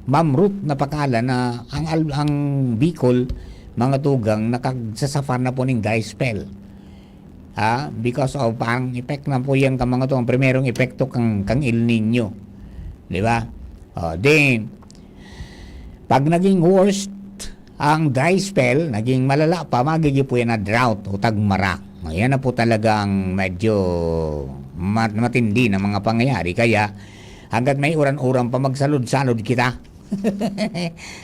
Ma'am Ruth Napakala na ang al-, ang Bicol, mga tugang, nakagsasuffer na po ning dry spell. Ha? Because of, parang effect na po yan ka mga to, ang primerong epekto kang, kang El Nino. Di ba? O, di, pag naging worst ang dry spell, naging malala pa, magiging po yan na drought o tagmara. Ayan na po talagang medyo mat-, matindi na mga pangyayari. Kaya, hanggat may uran-uran pa, magsalod-salod kita.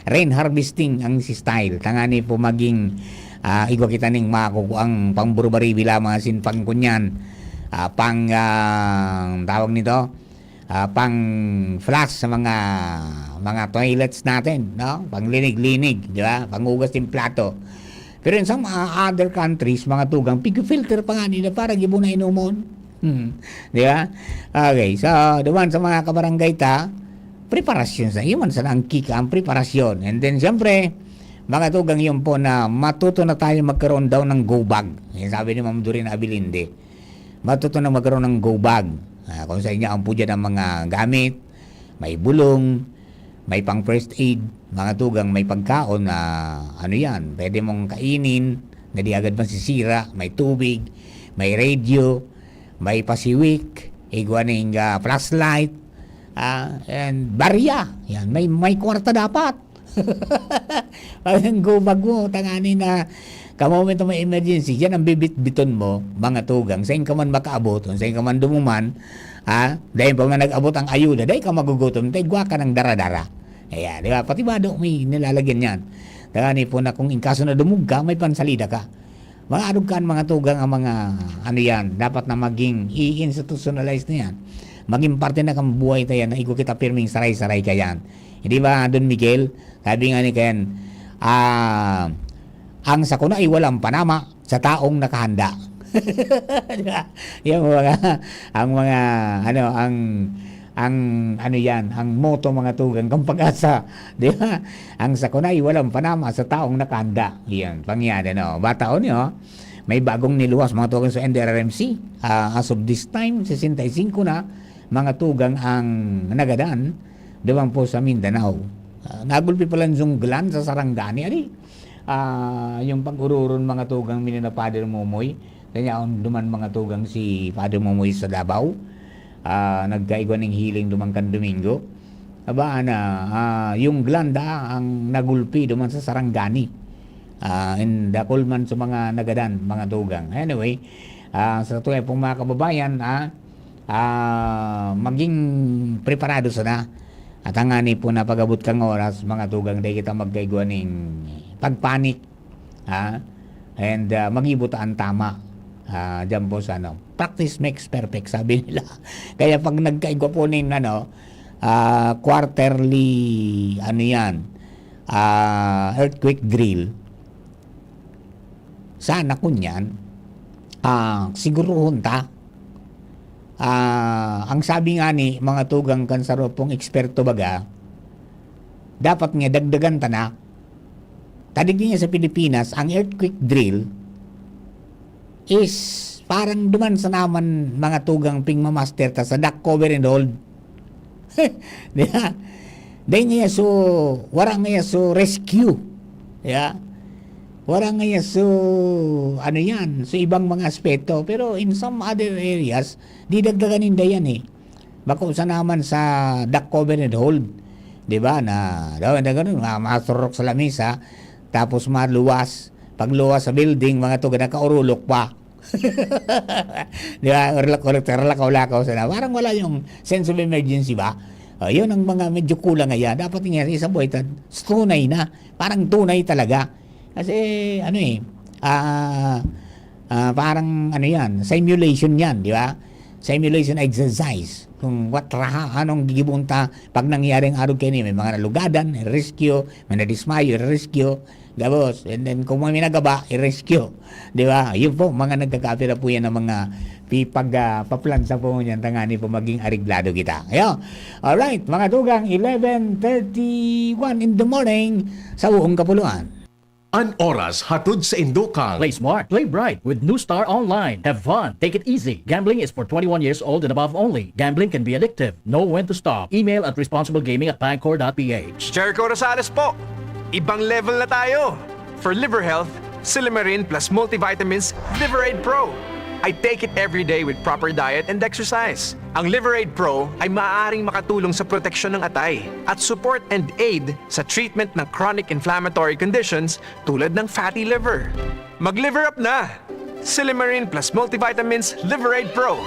Rain harvesting ang si style. Tangani po maging, ah, igwa kita ning makukuang pang-Burubaribi lamang asin pang kunyan. Ah, pang, ah, tawag nito? Ah, pang-flush sa mga, mga toilets natin, no? Panglinig-linig, di ba? Panghugas ng plato. Pero in some, ah, other countries, mga tugang, pig-filter pa nga nila para gibo na inomon. Hmm. Di ba? Okay, so, duman sa mga kabarangay ta, preparasyon sa, iyon man sana ang kika, ang preparasyon. And then, siyempre, mga tugang, yun po na matuto na tayo magkaroon daw ng go bag. Yan sabi ni Ma'am Doreen Abilinde. Matuto na magkaroon ng go bag. Ah, kung sa inyo, ang po dyan ang mga gamit, may bulong, may pang first aid, mga tugang, may pagkaon na, ano yan, pwede mong kainin, na di agad masisira, may tubig, may radio, may pasiwik, igwa ning, ah, flashlight, ah, and barya. Yan, may, may kwarta dapat. Parang gubag mo, tangani na, ka moment may emergency, yan ang bibitbiton mo, mga tugang. Sain ka man makaabot, sain ka man dumuman, ha? Dahil pa man nag-abot ang ayuda, dahil ka magugutom, dahil gwa ka ng dara-dara. Ayan, di ba? Pati bado may nilalagyan yan. Tangani po na kung in kaso na dumog ka, may pansalida ka. Mga arog kan, mga tugang, ang mga, ano yan, dapat na maging i-institutionalize na yan. Maging parte na kang buhay ta yan, na igwa kita pirming saray-saray ka yan. Hindi ba, Don Miguel? Sabi nga ni Ken, ah, "Ang sakuna ay walang panama sa taong nakahanda." Di ba? Yung mga, ang mga, ano, ang, ang, ano yan, ang motto, mga tugang, kang pag-asa. Di ba? "Ang sakuna ay walang panama sa taong nakahanda." Yan, pangyari, no? Bataon nyo, may bagong niluwas, mga tugang, sa N D R R M C. Ah, as of this time, sesenta y singko na, mga tugang, ang nagadan duman po sa Mindanao. Ah, nagulpi pala yung gland sa Sarangani, ali. Ah, yung pag-ururon, mga tugang, minina Father Momoy, kanya ang duman, mga tugang, si Father Momoy sa Davao. Ah, nagkaigwa ning healing duman kan Domingo. Aba, na, ah, yung gland, ah, ang nagulpi duman sa Sarangani. Ah, and dakul man sa mga nagadan, mga tugang. Anyway, ah, sa tuya pong mga kababayan, ah, ah, maging preparado sana. At hangani po na pag-abot kang oras, mga tugang, dai kita magkaigwa ning pagpanik, ha? And, ah, mag-ibo ta an tama. Ah, diyan po sa ano, "Practice makes perfect," sabi nila. Kaya pag nagkaigwa po nin ano, ah, quarterly, ano yan, ah, earthquake drill, sana kunyan, ah, siguruhon ta. Ah, ang sabi nga ni mga tugang kan saro pong eksperto baga, dapat nga dagdagan ta na. Ta digdi nga sa Pilipinas, ang earthquake drill is parang duman sa naman mga tugang ping mamaster ta sa duck cover and hold. Di ba? Dahil nga so, wala nga so rescue. Yeah? Wala nga so, ano yan, so ibang mga aspeto. Pero in some other areas, didagdagan ninda yan eh. Bako sa naman sa duck cover and hold. Di ba? Na, daw, na ganun, ma- masurok sa lamisa, tapos maluwas. Pagluwas sa building, mga tugang nakaurulok pa. Di ba? Urlak-urlak, urlak-urlak, sana. Parang wala yung sense of emergency ba? O, yun ang mga medyo kulang ngayon. Dapat nga, isa buhay, ta- tunay na. Parang tunay talaga. Kasi, ano eh, ah, ah, parang, ano yan, simulation yan, di ba? Simulation exercise. Kung what raha, anong gigibon ta, pag nangyaring arog kayo ni, may mga nalugadan, rescue, may nadismayo, rescue, gabos, and then kung may nagaba, i-rescue. Di ba? Yun po, mga nagkakapira po yan ng mga pipag, ah, paplansa po yan, tangani po maging areglado kita. Ayo. Alright, mga tugang, eleven thirty-one in the morning sa buong kapuluan. An oras hatod sa Indokang. Play smart, play bright with New Star Online. Have fun, take it easy. Gambling is for twenty-one years old and above only. Gambling can be addictive. Know when to stop. Email at responsiblegaming at pangcor dot p h. Jericho Rosales po. Ibang level na tayo. For liver health, Silymarin plus multivitamins, Liver Aid Pro. I take it every day with proper diet and exercise. Ang Liver Aid Pro ay maaaring makatulong sa proteksyon ng atay at support and aid sa treatment ng chronic inflammatory conditions tulad ng fatty liver. Mag-liver up na! Silymarin plus multivitamins, Liver Aid Pro.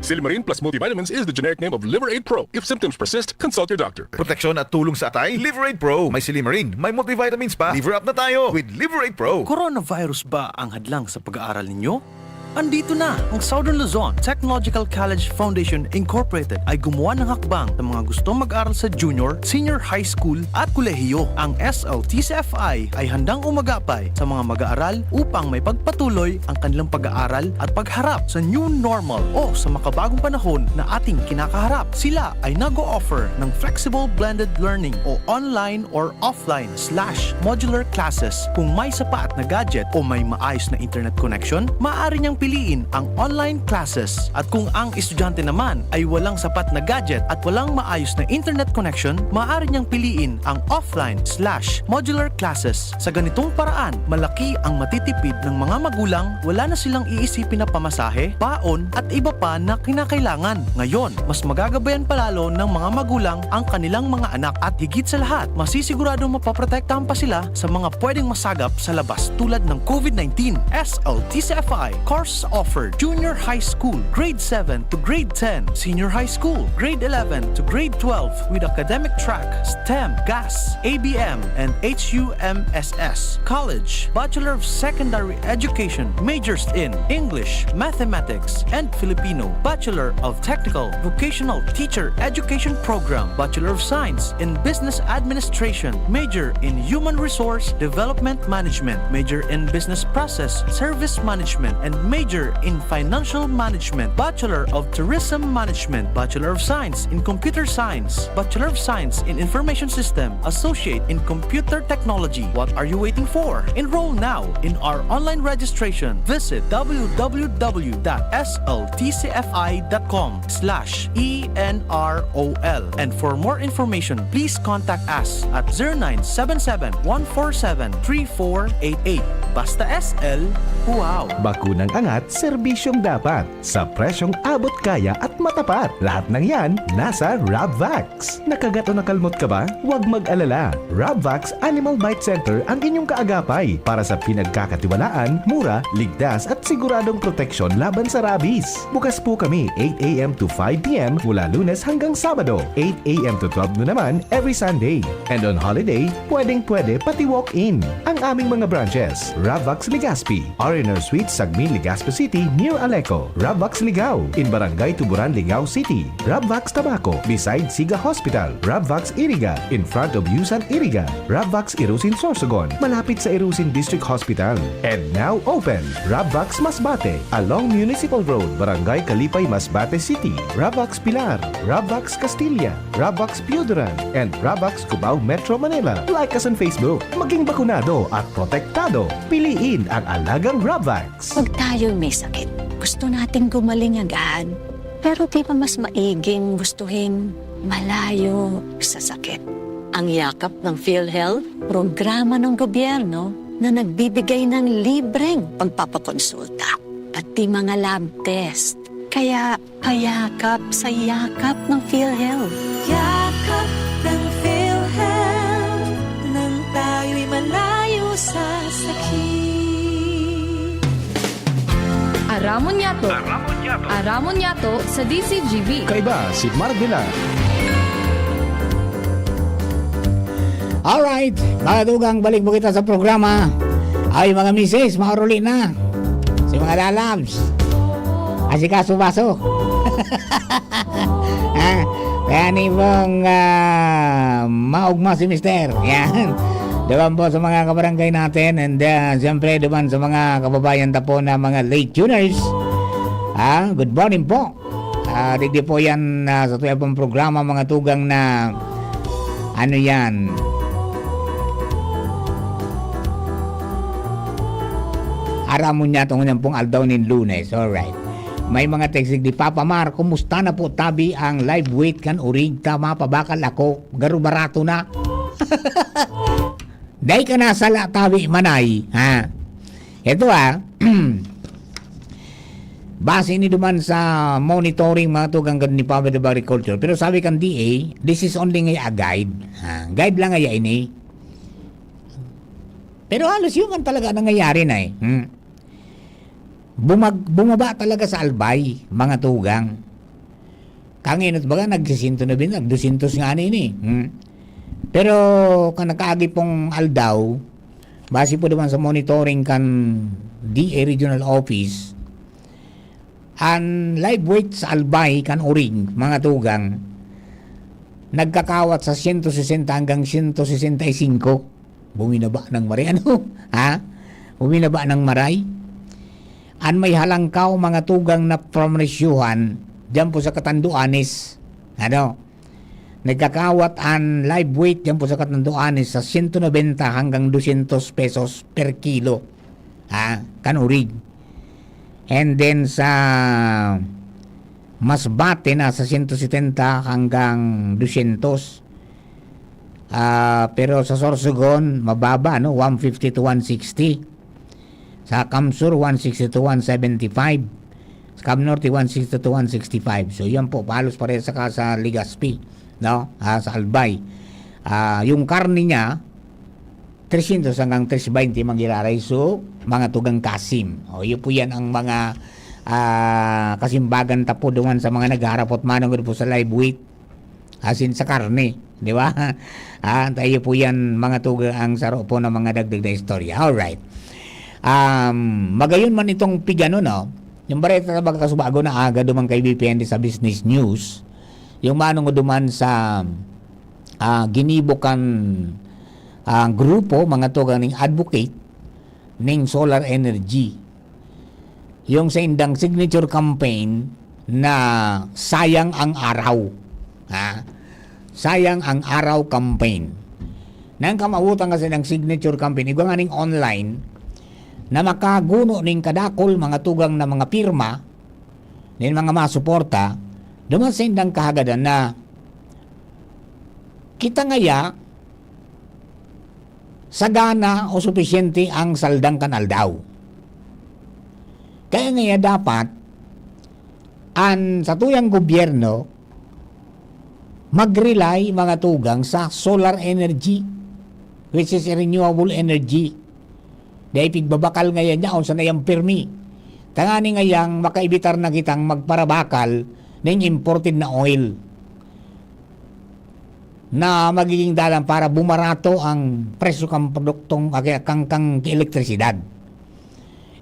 Silymarin plus multivitamins is the generic name of Liver Aid Pro. If symptoms persist, consult your doctor. Proteksyon at tulong sa atay, Liver Aid Pro. May silymarin, may multivitamins pa. Liver up na tayo with Liver Aid Pro. Coronavirus ba ang hadlang sa pag-aaral ninyo? Andito na! Ang Southern Luzon Technological College Foundation Incorporated ay gumawa ng hakbang sa mga gustong mag-aral sa junior, senior high school at kolehiyo. Ang S L T C F I ay handang umagapay sa mga mag-aaral upang maipagpatuloy ang kanilang pag-aaral at pagharap sa new normal o sa makabagong panahon na ating kinakaharap. Sila ay nag-o-offer ng flexible blended learning o online or offline slash modular classes. Kung may sapat na gadget o may maayos na internet connection, maaari niyang piliin ang online classes. At kung ang estudyante naman ay walang sapat na gadget at walang maayos na internet connection, maaari niyang piliin ang offline slash modular classes. Sa ganitong paraan, malaki ang matitipid ng mga magulang, wala na silang iisipin na pamasahe, baon, at iba pa na kinakailangan. Ngayon, mas magagabayan pa lalo ng mga magulang ang kanilang mga anak at higit sa lahat, masisiguradong mapoprotektahan pa sila sa mga pwedeng masagap sa labas tulad ng COVID nineteen. S L T C F I course offered: Junior High School, Grade seven to Grade ten, Senior High School, Grade eleven to Grade twelve, with academic track, STEM, GAS, A B M, and H U M S S. College, Bachelor of Secondary Education, majors in English, Mathematics, and Filipino, Bachelor of Technical Vocational Teacher Education Program, Bachelor of Science in Business Administration, major in Human Resource Development Management, major in Business Process Service Management, and major in Financial Management, Bachelor of Tourism Management, Bachelor of Science in Computer Science, Bachelor of Science in Information System, Associate in Computer Technology. What are you waiting for? Enroll now in our online registration. Visit w w w dot s l t c f i dot com slash e n r o l. And for more information, please contact us at zero nine seven seven, one four seven, three four eight eight. Basta S L, wow! Bakunang angat, serbisyong dapat. Sa presyong abot kaya at matapat. Lahat ng yan, nasa Rabvax. Nakagat o nakalmot ka ba? Huwag mag-alala. Rabvax Animal Bite Center ang inyong kaagapay para sa pinagkakatiwalaan, mura, ligtas at siguradong proteksyon laban sa rabies. Bukas po kami eight a m to five p m mula Lunes hanggang Sabado, eight a m to twelve noon naman every Sunday. And on holiday, pwedeng-pwede pati walk-in. Ang aming mga branches, Rabvax Legazpi, R and R Suites, Sagmin, Legazpi City, near Aleco. Rabvax Ligao, in Barangay Tuburan, Ligao City. Rabvax Tabaco, beside Siga Hospital. Rabvax Iriga, in front of Yusan Iriga. Rabvax Irusin Sorsogon, malapit sa Irusin District Hospital. And now open, Rabvax Masbate, along Municipal Road, Barangay Kalipay, Masbate City. Rabvax Pilar, Rabvax Castilla, Rabvax Pioduran, and Rabvax Cubao, Metro Manila. Like us on Facebook. Maging bakunado at protektado. Piliin ang alagang Rabvax. Pag tayo'y may sakit, gusto nating gumaling agad. Pero di ba mas maiging gustuhin malayo sa sakit? Ang yakap ng PhilHealth, programa ng gobyerno na nagbibigay ng libreng pagpapakonsulta, pati mga lab test. Kaya payakap sa yakap ng PhilHealth. Yakap ng PhilHealth, nang tayo'y malayo sa sakit. Aramon Yato. Aramon Yato. Aramon Yato sa D Z G B. Kaiba si Mark Villar. Alright, mga tugang, balik mo kita sa programa. Ay, mga misis, mauruli na. Si mga lalabs. Asikaso baso. Ah, kaya ni pong, ah, maugma si mister. Yan. Duman po sa mga kabarangay natin and, ah, siyempre duman sa mga kababayan ta po na mga late tuners. Ah, good morning po. Ah, digdi po yan, ah, sa tuya pong programa, mga tugang, na ano yan? Aramon niya tong yan pong aldaw nin Lunes. Alright. May mga text di, "Papa Mar, kumusta na po tabi ang live weight kan orig ta? Mapabakal ako. Garo barato na." Dai ka nasala tabi, manay, ha? Ito, ah. Base ni duman sa monitoring, mga tugang, ni Department of Agriculture. Pero sabi kan D A, this is only nga a guide. Ha? Guide lang nga ini. Pero halos yun man talaga nangyayari na eh. Hmm. Bumag-, bumaba talaga sa Albay, mga tugang. Kanginot baga, nagsisinto na bin, nag-dosyentos nga ano ini. Hmm. Pero kan nakaagi pong aldaw, base po naman sa monitoring kan D A Regional Office, an live weight sa Albay kan orig, mga tugang, nagkakawat sa siyento sesenta hanggang siyento sesenta y singko. Buminaba ng maray, ano? Ha? Buminaba ng maray. An may halangkaw, mga tugang, na pramresyuhan, diyan po sa Catanduanes. Ano? Nagkakawat an live weight diyan po sa Catanduanes sa siyento nobenta hanggang dosyentos pesos per kilo. Ha? Kan orig. And then sa Masbate, nasa sento setenta hanggang dusyentos. Ah, pero sa Sorsogon, mababa, no? One fifty to one sixty. Sa Camsur, one sixty to one seventy-five. Sa Cam Norte, one sixty to one sixty-five. So, yan po, halos parehas saka sa Legazpi, no? Ah, sa Albay. Ah, yung karne niya, trescientos hanggang tres bente manggiraray. So, mga tugang kasim. O, yun po yan ang mga, ah, kasimbagan ta po duman sa mga naghaharapot manong po sa live weight. Asin sa karne, di ba? Ah, tayo po yan, mga tugang, ang saro po ng mga dagdag na istorya. Alright. Um, magayon man itong pigano, no? Yung bareta na baga kasubago na aga duman kay B P N sa Business News, yung manong duman sa, ah, ginibo kan, ah, grupo, mga tugang ning advocate ning solar energy. Yung sa indang signature campaign na Sayang ang Araw. Ha? Sayang ang Araw campaign. Nang kamawotan kasi ng signature campaign, igwa nga ning online, na makaguno ning kadakol, mga tugang na mga pirma, nin mga masuporta, duman sa indang kahagadan na kita ngaya, sagana o supisyente ang saldang kan aldaw. Kaya ngaya dapat, an satuyang gobyerno, mag-rely, mga tugang, sa solar energy, which is a renewable energy. Dai pigbabakal ngayan niya, kung saan na yang pirmi. Tangani ngayang makaibitar na kitang magparabakal ning imported na oil na magiging dalan para bumarato ang presyo kan produktong, kaya kang, kang elektresidad.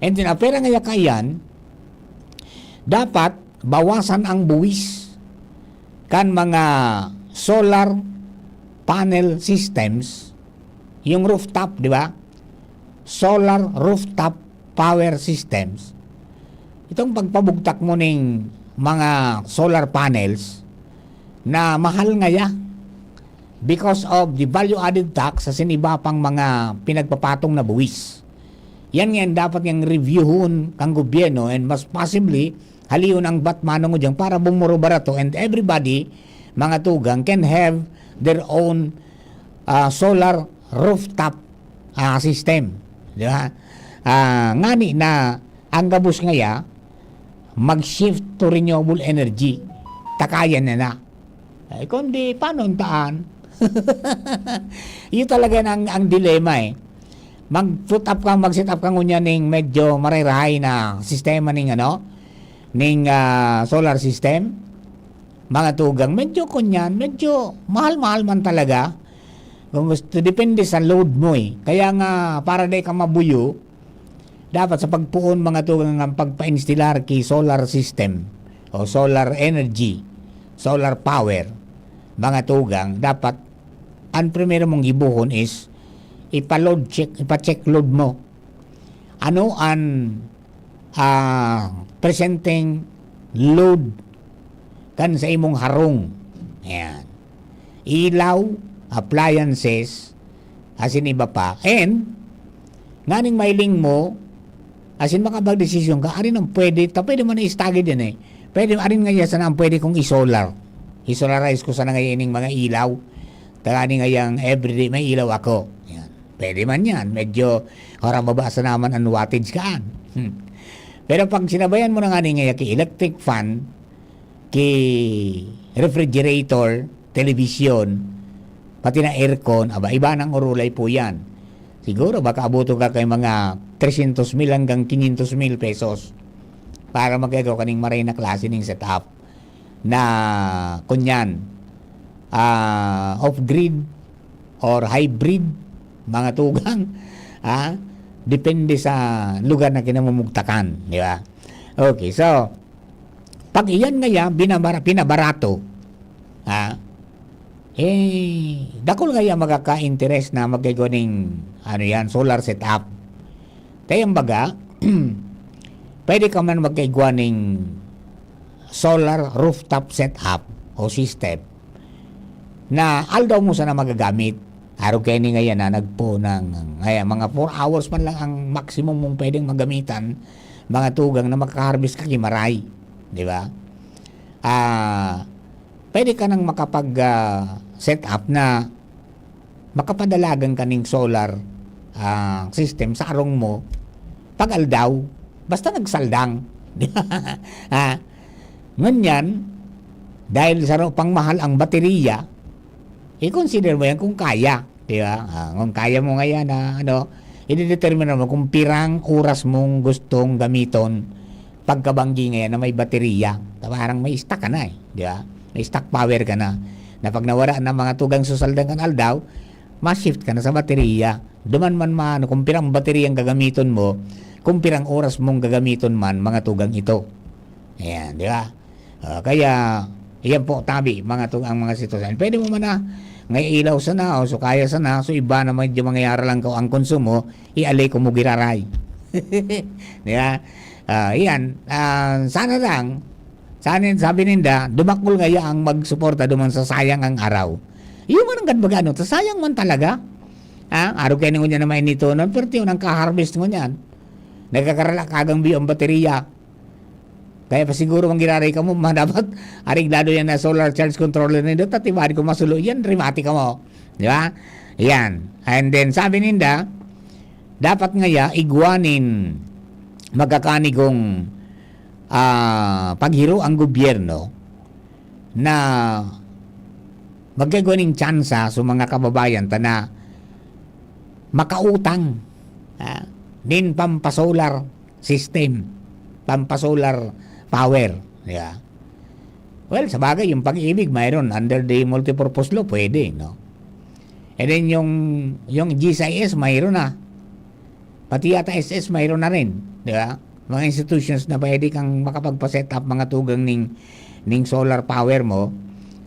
And then, apera ngaya kaiyan, dapat bawasan ang buwis kan mga solar panel systems, yung rooftop, di ba? Solar rooftop power systems. Itong pagpabugtak mo ning mga solar panels na mahal ngaya because of the value added tax sa siniba pang mga pinagpapatong na buwis. Yan nga ang dapat niyang reviewhon kang gobyerno, and mas possibly, halihon ang vat manong dyan para bumuro barato and everybody, mga tugang, can have their own, ah, solar rooftop, ah, system. Di ba? Ah, ngani na ang gabos ngaya, mag-shift to renewable energy. Takayan na na. Ay, kundi, paano ang taan? Yun talaga na ang, ang dilema eh. Mag-put up ka, mag-set up ka ngunyan ning medyo marerahay na sistema ning ano, ning, ah, solar system. Mga tugang, medyo kunyan, medyo mahal-mahal man talaga. Kung gusto, depende sa load mo eh. Kaya nga, para di ka mabuyo, dapat sa pagpoon, mga tugang, ang pagpa-instalar ki solar system o solar energy, solar power, mga tugang, dapat ang primero mong gibohon is ipa-load check, ipa-check load mo. Ano an, ah, presenteng load kan sa imong harong? Ayan. Ilaw, appliances, asin iba pa. And, nganing mailing mo, asin makapagdesisyon ka, arin ang pwede, ta pwede man i-stagger yan eh. Pwede, arin nga yan sana ang pwede kong i-solar. I-solarize ko sana ngayon ining mga ilaw. Tagani nga yang everyday may ilaw ako. Yan. Pwede man yan. Medyo, harang baba sa naman ang wattage kaan. Hmm. Pero pag sinabayan mo na nga ni nga ki electric fan, ki refrigerator, television, pati na aircon, aba, iba ng urulay po yan. Siguro, baka abuto ka kay mga tresyentos mil hanggang kinyentos mil pesos para magagawa kaning maray na klase ning setup na, kunyan, ah, off-grid or hybrid, mga tugang, ah, depende sa lugar na kinamumugtakan, di ba? Okay, so, pag iyan ngaya, binabara-, pinabarato, ah, eh, dakul ngaya magkaka-interes na magkaigo ning, ano yan, solar setup. Kaya baga, pwede ka man magkaigwa ning solar rooftop setup o system na aldaw mo sana magagamit. Arog kayo ni ngayon na nagpo ng, ngayon, mga four hours man lang ang maximum mong pwedeng magamitan mga tugang, na maka-harvest ka ki maray, di ba? Ah, pwede ka nang makapag, ah, set up na makapadalagan ka ning solar, ah, system sa arong mo pag aldaw, basta nagsaldang. Ha? Ngunyan, dahil saro pang mahal ang baterya, i-consider mo yan kung kaya, di ba? Ah, kung kaya mo ngayon na, ano, i-determine mo kung pirang oras mong gustong gamiton pagkabanggi ngayon na may baterya. Ta-, parang may stock ka na eh, di ba? May stock power ka na. Na pag nawara na, mga tugang, susaldang kan aldaw, ma-shift ka na sa baterya. Duman man maano kung pirang baterya ang gagamiton mo, kung pirang oras mong gagamiton man, mga tugang, ito. Ayan, di ba? Ah, kaya, iyan po, tabi, mga tugang, mga sitwasyon. Pwede mo man na, ngay ilaw sana, o so kaya sana, so iba naman yung mangyayari lang ko ang konsumo, ialay ko mo giraray. Di ba? Ah, iyan, ah, sana lang, sana, sabi ninda, dumakul ngaya ang magsuporta duman sa sayang ang araw. Iyo man ang gad magano, sa sayang man talaga. Ha? Araw kayo ngunyan na mainitonon, pero tiyo nang ka-harvest ngunyan. Nagkakarala kagang biyo ang baterya. Kaya pa siguro ang giraray ka mo, ma-, dapat areglado yan na solar charge controller na ito, tatibadi ko masulo yan, rimati ka mo. Di ba? Yan. And then, sabi ninda, dapat ngaya, igwanin magkakanigong, ah, paghiro ang gobyerno na magkaigwa ning tsansa sa mga kababayan ta na makautang, ah, nin pampasolar system, pampasolar power, di ba? Well, sa bagay, yung Pag-ibig, mayroon. Under the multipurpose law, pwede, no? And then, yung, yung G S I S, mayroon na. Pati yata S S, mayroon na rin, di ba? Mga institutions na pwede kang makapagpa-set up, mga tugang ning, ning solar power mo,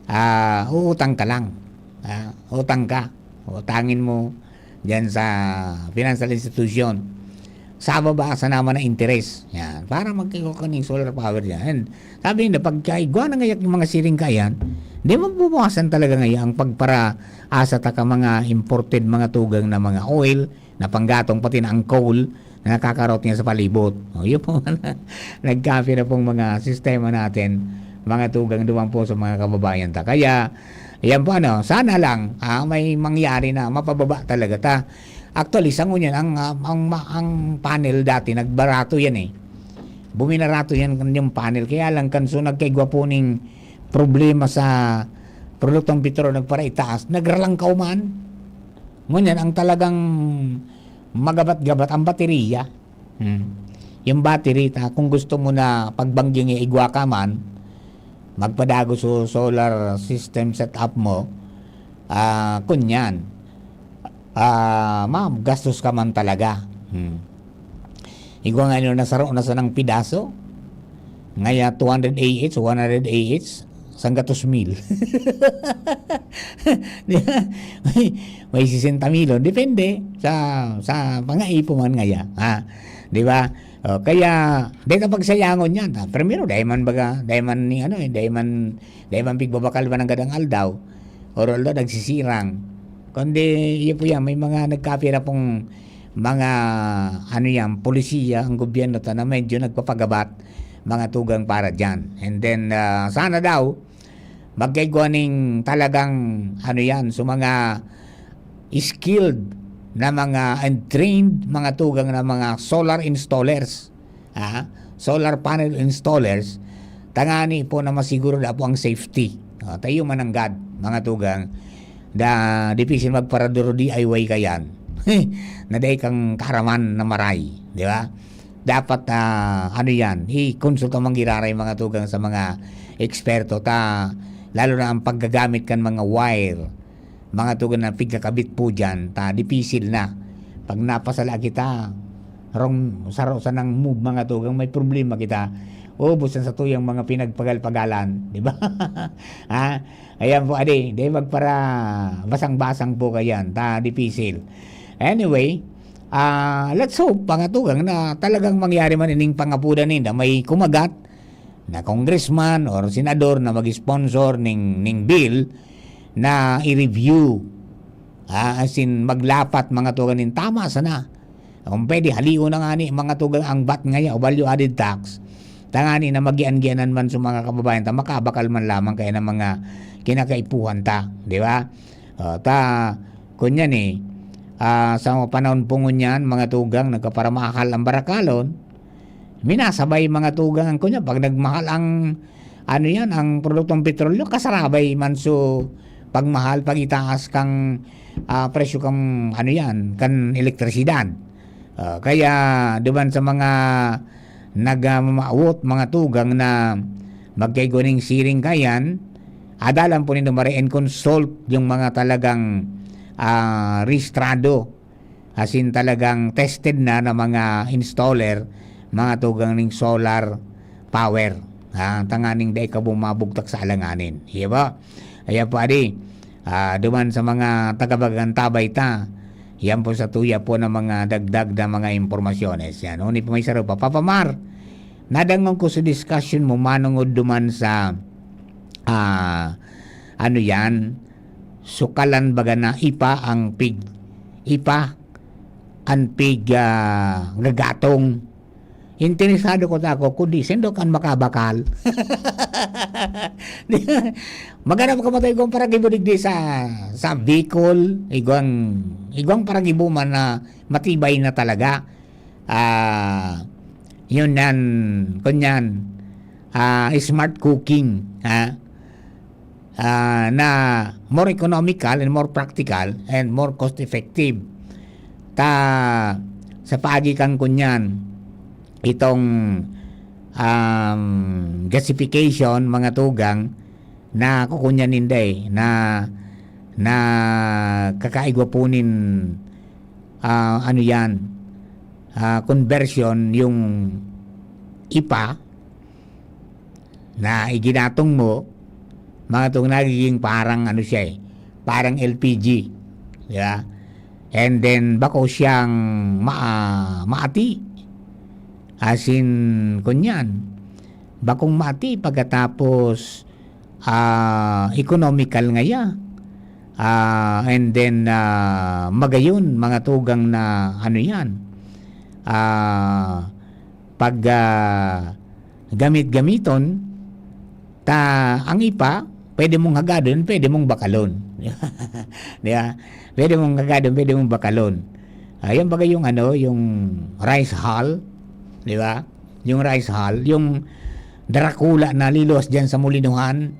ah, uutang ka lang. Ah, utang ka. Utangin mo diyan sa financial institution. Sa baba sa naman na interes. Yan. Para magkakaroon ka ng solar power diyan. And sabi nila, pagka igwa na ngayon yung mga siring ka yan, di mabubukasan talaga ngayon ang pagparaasa ta ka mga imported, mga tugang na mga oil, na panggatong, pati na ang coal na nakakaraot niya sa palibot. O, yun po, nagkape na pong mga sistema natin, mga tugang duman po sa mga kababayan ta. Kaya, yan po, ano, sana lang, ah, may mangyari na mapababa talaga ta. Actually, sa ngunyan, ang, ah, ang, ma-, ang panel dati, nagbarato yan eh. Buminarato yan yung panel. Kaya lang, kanso nagkaigwa po ning problema sa produktong petrol, nagparaitaas, nagralangkaw man. Ngunyan, ang talagang magabat-gabat, ang baterya. Hmm. Yung battery, ta, kung gusto mo na pagbanggi nga igwa ka man, magpadagos so solar system setup mo, ah, kunyan, ah, magastos ka man talaga. Hmm. Igwa nga nyo, nasaro na sanang pidaso, ngaya two hundred A H, one hundred A H, sanggatos mil. Di ba? May, may sesenta mil, oh. Depende sa, sa mga ipo man ngaya, ha? Di ba? Oh, kaya, di ka pagsayangon yan, ha? Primero, dahil man baga, dahil man ni ano, eh, dahil man, dahil man pigbabakal man ang gadang aldaw, or although nagsisirang. Kundi, iyo po yan, may mga nagkapira pong mga, ano yan, polisiya, ang gobyerno ta na medyo nagpapagabat, mga tugang para dyan. And then, ah, sana daw, magkaigwa ning talagang, ano yan, so mga skilled na mga and trained mga tugang na mga solar installers. Ah, solar panel installers, tangani po na masiguro na po ang safety. Ah, tayo mananggad, mga tugang, da, dipisil magparaduro D I Y ka yan. Na dai kang karaman na maray, di ba? Dapat, ah, ano yan, i-consulta man giraray mga tugang sa mga eksperto ta, lalo na ang paggagamit kan mga wire, mga tugang na pigkakabit po dyan, ta dipisil na. Pag napasala kita, rong saro sanang move, mga tugang, may problema kita. Ubos ang satuyang mga pinagpagal-pagalan, di ba? Ha? Ayan po, adi, di magpara basang-basang po kayan, ta dipisil. Anyway, ah, let's hope, mga tugang, na talagang mangyari man ining pangapudan ninda, may kumagat na congressman or senador na mag-sponsor ning, ning bill na i-review. Ah, as in, maglapat, mga tugang, nin tama sana. Kung pwede, halion na ngani, mga tugang, ang vat ngaya o value added tax, tangani na magian-gianan man sa mga kababayan ta, makabakal man lamang kaya ng mga kinakaipuhan ta, di ba? O, ta, kunyan eh, ah, sa mga panahon po ngunyan, mga tugang, nagkaparamahal ang barakalon, minasabay mga tugang ang kunyan, pag nagmahal ang, ano yan, ang produktong petrolyo, kasarabay man so pagmahal, pag itaas kang, ah, presyo kang, ano yan, kan elektrisidad. Ah, kaya duman sa mga nagmamawot, mga tugang na magkaigwa ning siring kayan, adalan po nindo mare and consult yung mga talagang, ah, rehistrado, as in talagang tested na na mga installer, mga tugang ning solar power. Ha, tanganing dai ka bumabugtak sa alanganin. Iya ba? Ayan po, adi. Ah, duman sa mga taga-Bagantabay ta, yan po sa tuya po ng mga dagdag na mga impormasyones. Yan, huni pa may saro pa. Papa Mar, nadangon ko sa discussion mo, manungod duman sa, ah, ano yan, sukalan baga na ipa ang pig, ipa ang pig, ah, gagatong. Interesado ko ta ako, kundi sindo kan makabakal. Di ba? Maghanap ka matay kung paragibo digdi sa, sa Bicol, igwang, igwang paragibo man na matibay na talaga. Ah, yun yan, kunyan, ah, smart cooking, ha? Ah, na more economical and more practical and more cost effective. Ta, sa paagi kan kunyan, itong, um, gasification, mga tugang, na kukunyan ninda eh, na, na kakaigwa po nin, ah, ano yan, ah, conversion yung ipa na iginatong mo, mga tugang, nagiging parang ano siya eh, parang L P G, di ba? And then, bako siyang ma-, maati. As in, kunyan, bakong maati pagkatapos, ah, economical ngaya. Ah, and then, ah, magayon, mga tugang na ano yan, ah, pag, ah, gamit-gamiton, ta, ang ipa, pwede mong hagadon, pwede mong bakalon. Di ba? Pwede mong hagadon, pwede mong bakalon. Ayan baga yung ano, yung rice hull, di ba? Yung rice hull, yung Dracula na lilos dyan sa Molinuhan,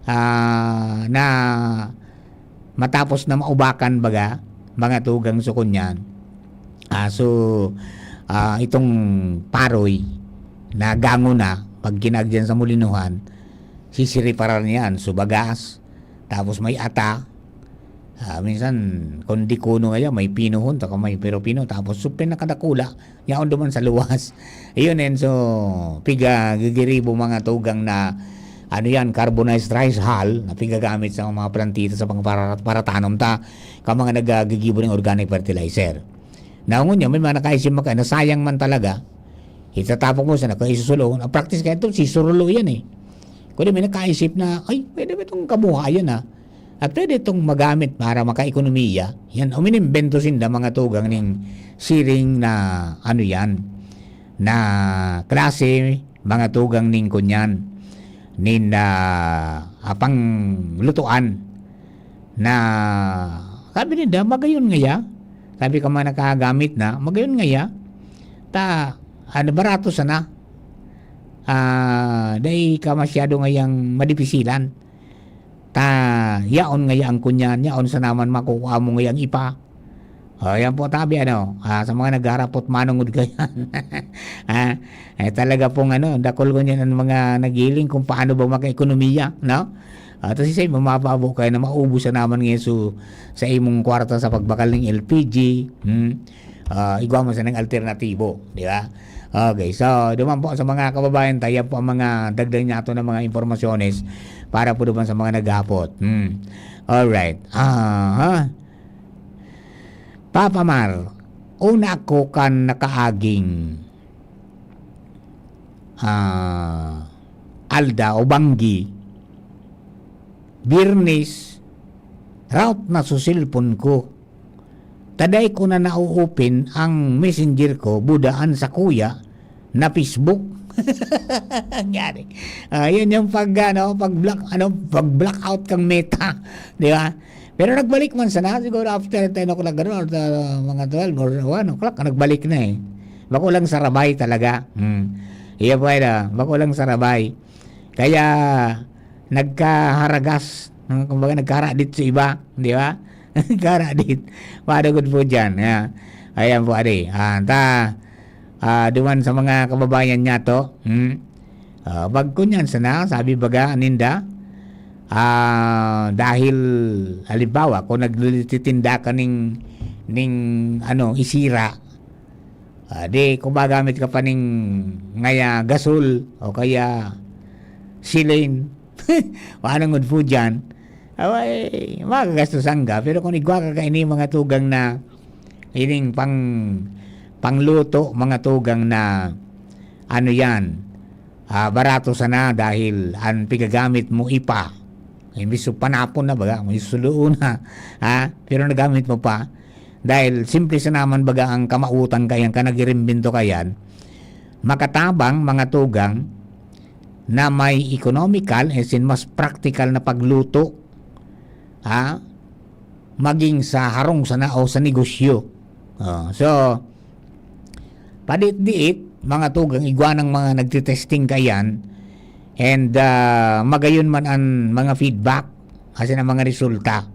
ah, na matapos na maubakan baga, mga tugang, so kunyan. Ah, so, ah, itong paroy na gango na, pag kinagyan sa Molinuhan, sisiriparan yan. So, bagas, tapos may ata. Ah, minsan, kung di kuno nga yan, may pinuhon, taka may pero pino. Tapos, so, pinakadakula, yaon duman sa luwas. Iyon, Enzo, piga gigiribo mga tugang na, ano yan, carbonized rice hull na pigagamit sa mga plantita sa pang para-, paratanom ta, ka mga nagagigibo ng organic fertilizer. Naungon niya, may mga nakaisip maka, na sayang man talaga, itatapok mo sa nakaisusulo. Ang practice kaya ito, sisurulo yan eh. Kundi may nakaisip na, "Ay, pwede ba itong kabuhayan ah? At pwede itong magamit para makaekonomiya." Yan, uminimbento sinda mga tugang ning siring na, ano yan, na klase, mga tugang ning kunyan, nin, ah, ah, panglutuan na sabi ninda, "Magayon ngaya." Sabi ka man nakagamit na, "Magayon ngaya." Ta, ano, barato sana. Ah, dai ka masyado ngayang madipisilan. Ta, yaon ngaya ang kunyan, yaon sa naman makukuha mo ngayang ipa. O, yan po, tabi, ano, ah, sa mga nagharapot manungod kayan. Ah, eh, talaga pong, ano, dakul ko niyan ang mga naghiling kung paano ba makaekonomiya, no? Ah, tas isay, mamababo kayo na maubos na naman ngayon so, sa imong kwarta sa pagbakal ng L P G. Hmm? Ah, igwa mo sa ng alternatibo, di ba? Okay, so, duman po sa mga kababayan, tayo po ang mga dagdag niya ato ng mga impormasyones para po duman sa mga naghapot. Hmm. Alright. Aha. Papa Mar, una ako kan nakaaging, ah, alda o banggi. Biyernes, rout na sa cellphone ko. Taday ko na nao-open ang Messenger ko, budaan sa kuya na Facebook. Nangyari. Ah, yun yung pag, ano, pag black, ano, pag blackout kang Meta, di ba? Pero nagbalik man sana, siguro after ten o'clock, gano'n, or, ah, mga twelve or one o'clock, nagbalik na eh. Bako lang sarabay talaga. Hmm. Iya po, eh, na, bako lang sarabay. Kaya, nagkaharagas, no? Kumbaga, nagkaharadit sa iba, di ba? Nagkaharadit. Paano gud po dyan? Yeah. Ayan po, adi. Ah, ta, ah, duman sa mga kababayan niya to, hmm? Ah, pag kunyan sana, sabi baga, ninda, ah, dahil, halimbawa, kung nagtitinda ka ning, ning, ano, isira, ah, di, kung magamit ka pa ning ngaya gasol o kaya silin, paano gud po dyan? Away, magagastosan ka, pero kung igwa ka kaini mga tugang na, ining pang, pangluto, mga tugang na, ano yan, ah, barato sana dahil an pigagamit mo ipa. Imbis so panapon na baga, may suluon na, ha? Pero nagamit mo pa. Dahil simple sa naman baga ang kamautan kayan, ka nag-iimbento kayan, makatabang, mga tugang, na may economical, as in, mas practical na pagluto, ha? Maging sa harong sana o sa negosyo. Oh, so, padit-diit, mga tugang, igwa ng mga nagtitesting kayan, and, ah, magayon man an mga feedback, asin an mga resulta.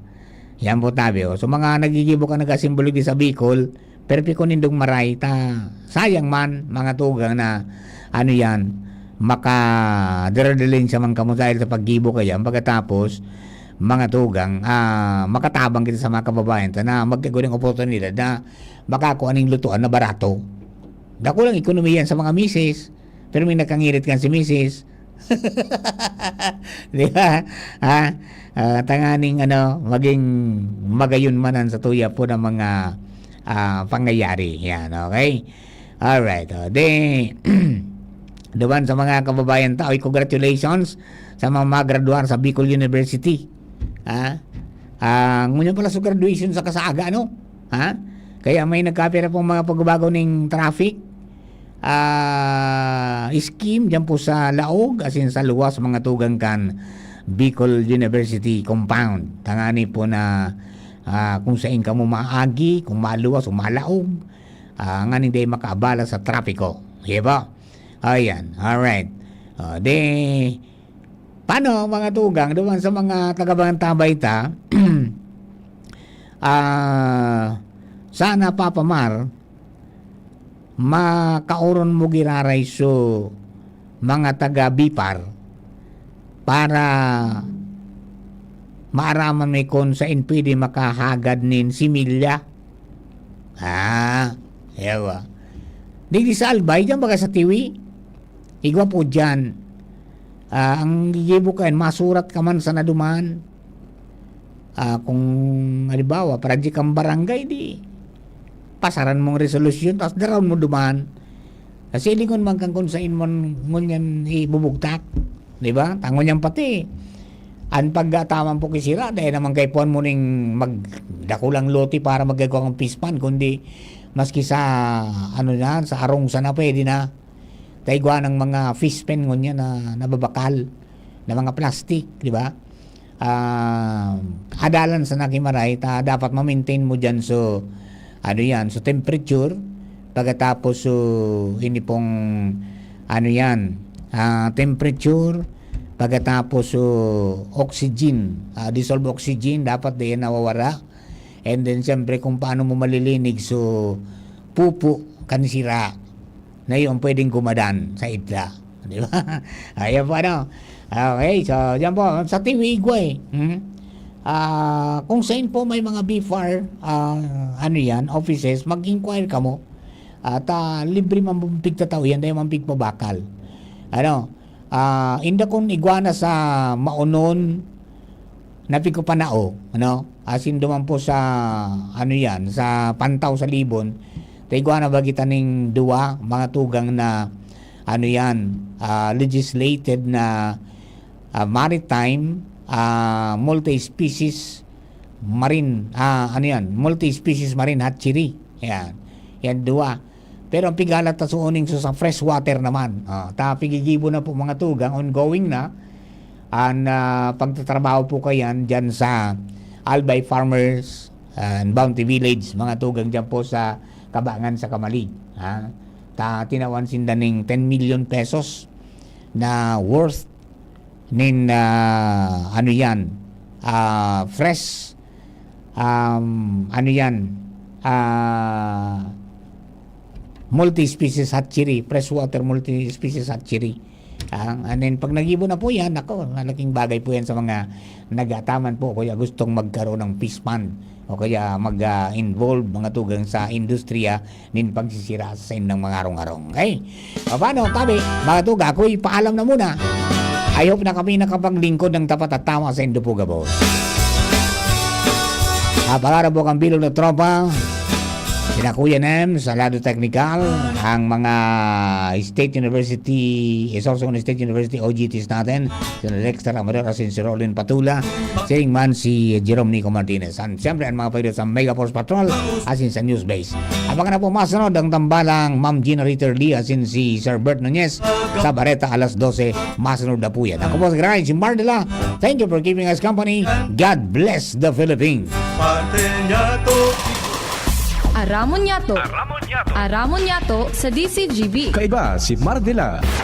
Yan po tabi, oh. So, mga nagigibo ka nag-asimbolo di sa Bicol, pero piko nindong maray, ta, sayang man, mga tugang na, ano yan, makadara-dalin siya man kamo dahil sa paggibo kayan. Pagkatapos, mga tugang, ah, makatabang kita sa mga kababayan ta na magkaigwa ning oportunidad na makakua ning lutuan na barato. Dakulang ekonomiya yan sa mga misis, pero may nakangirit kan si misis. Di ba? Ha? Ah, tanganing ano, maging magayon man ang sa tuya po ng mga, ah, pangyayari. Yan, okay? Alright. Oh, di, duman sa mga kababayan ta, oy, congratulations sa mga magraduar sa Bicol University. Ha? Ah, ngunyan pala sa graduation sa Kasaga, ano? Ha? Kaya may nagkapira pong mga pagbabago ning traffic, ah, scheme dyan po sa laog, asin sa luwas, mga tugang kan Bicol University Compound. Tangani po na, ah, kung sain kamo maagi, kung maluwas o malaog, ah, nganing di makaabala sa trapiko. Di ba? Ayan. Alright. Ah, di, paano, mga tugang, duman sa mga taga-Bangantabay ta, ah, sana, Papa Mar, makaoron mo giraray so mga taga-Bipar para maaraman mi kun sain pwede makahagad nin similya. Ah, yawa. Digdi sa Albay, diyan baga sa Tiwi. Igwa po diyan. Ah, ang gigibo ka yan, masurat ka man sana duman. Ah, kung halimbawa, project ang barangay, di pasaran mong resolusyon, tapos daraon mo duman. Kasi lingon man kan kung sain man ngunyan ibubugtak. Di ba? Tangon yan pati. Ang pagkataman po kisira, dahil naman kay puan mo ning magdakulang lote para magkagawang pispan, kundi maski sa, ano na, sa arong sana pwede na. Taigwa ng mga fish pen ngunyan na nababakal, na mga plastic, di ba? Ah, adalan sa nakimaray, ta dapat ma-maintain mo dyan. So, ano yan? So, temperature, pagkatapos, so, ini pong, ano yan? Ah, temperature, pagkatapos, so, oxygen, ah, dissolved oxygen, dapat di yan nawawara. And then, siyempre, kung paano mo malilinig, so, pupo, kan sira na yung pwedeng gumadan sa idla. Di ba? Ayan po, ano. Okay, so, yan po. Sa Tiwi, Igway. Hmm? Ah, kung saan po may mga B F A R, ah, ano yan, offices, mag-inquire kamo. At, ah, libre man pong pigtatao yan, dahil man pigpabakal. Ano, ah, inda kung igwa na sa maonon, na pigpapanao, ano? Asin duman po sa, ano yan, sa Pantaw sa Libon, ta igwa na ba kita ning duwa, mga tugang na, ano yan, ah, legislated na, ah, maritime, ah, multi-species, marine, ah, ano yan, multi-species marine hatchery. Yan. Yan, duwa. Pero ang pigala ta suuning so sa freshwater naman. Ah, ta pigigibo na po, mga tugang, ongoing na. Ang, ah, pagtatrabaho po kayan dyan sa Albay Farmers and Bounty Village, mga tugang, dyan po sa Kabangan sa Kamalig. Ha? Ta, tinawan sinda ning ten million pesos na worth nin, ah, ano yan, ah, fresh, um, ano yan, ah, multi-species hatchery, freshwater multi-species hatchery. Ah, and then, pag nagibo na po yan, ako, malaking bagay po yan sa mga nagataman po, kaya gustong magkaroon ng fish pond, o kaya mag, ah, involve, mga tugang, sa industriya nin pagsisira sa saindang mga arong-arong. Okay? O, paano, tabi, mga tugang, ako'y paalam na muna. I hope na kami nakapaglingkod ng tapat at tama sa indo po gabos. Ah, pangarap po kang bilog na tropa, sina Kuya Nem sa lado teknikal, ang mga State University, Sorsogon State University O G Ts natin, sina Dexter Amador, asin si Rolin Patula, siring man si Jerome Nico Martinez. An, siyempre, ang mga pwede sa Mega Force Patrol, asin sa News Base. Abangan na po masunod ang tambalang Ma'am Gina Ritter Lee, asin si Sir Bert Nunez sa Bareta alas dose, masunod na po yan. Ako po si Gray, si Mardela. Thank you for keeping us company. God bless the Philippines. Parte niya to. Aramon niyato. Aramon niyato sa D C G B. Kaiba si Mardela.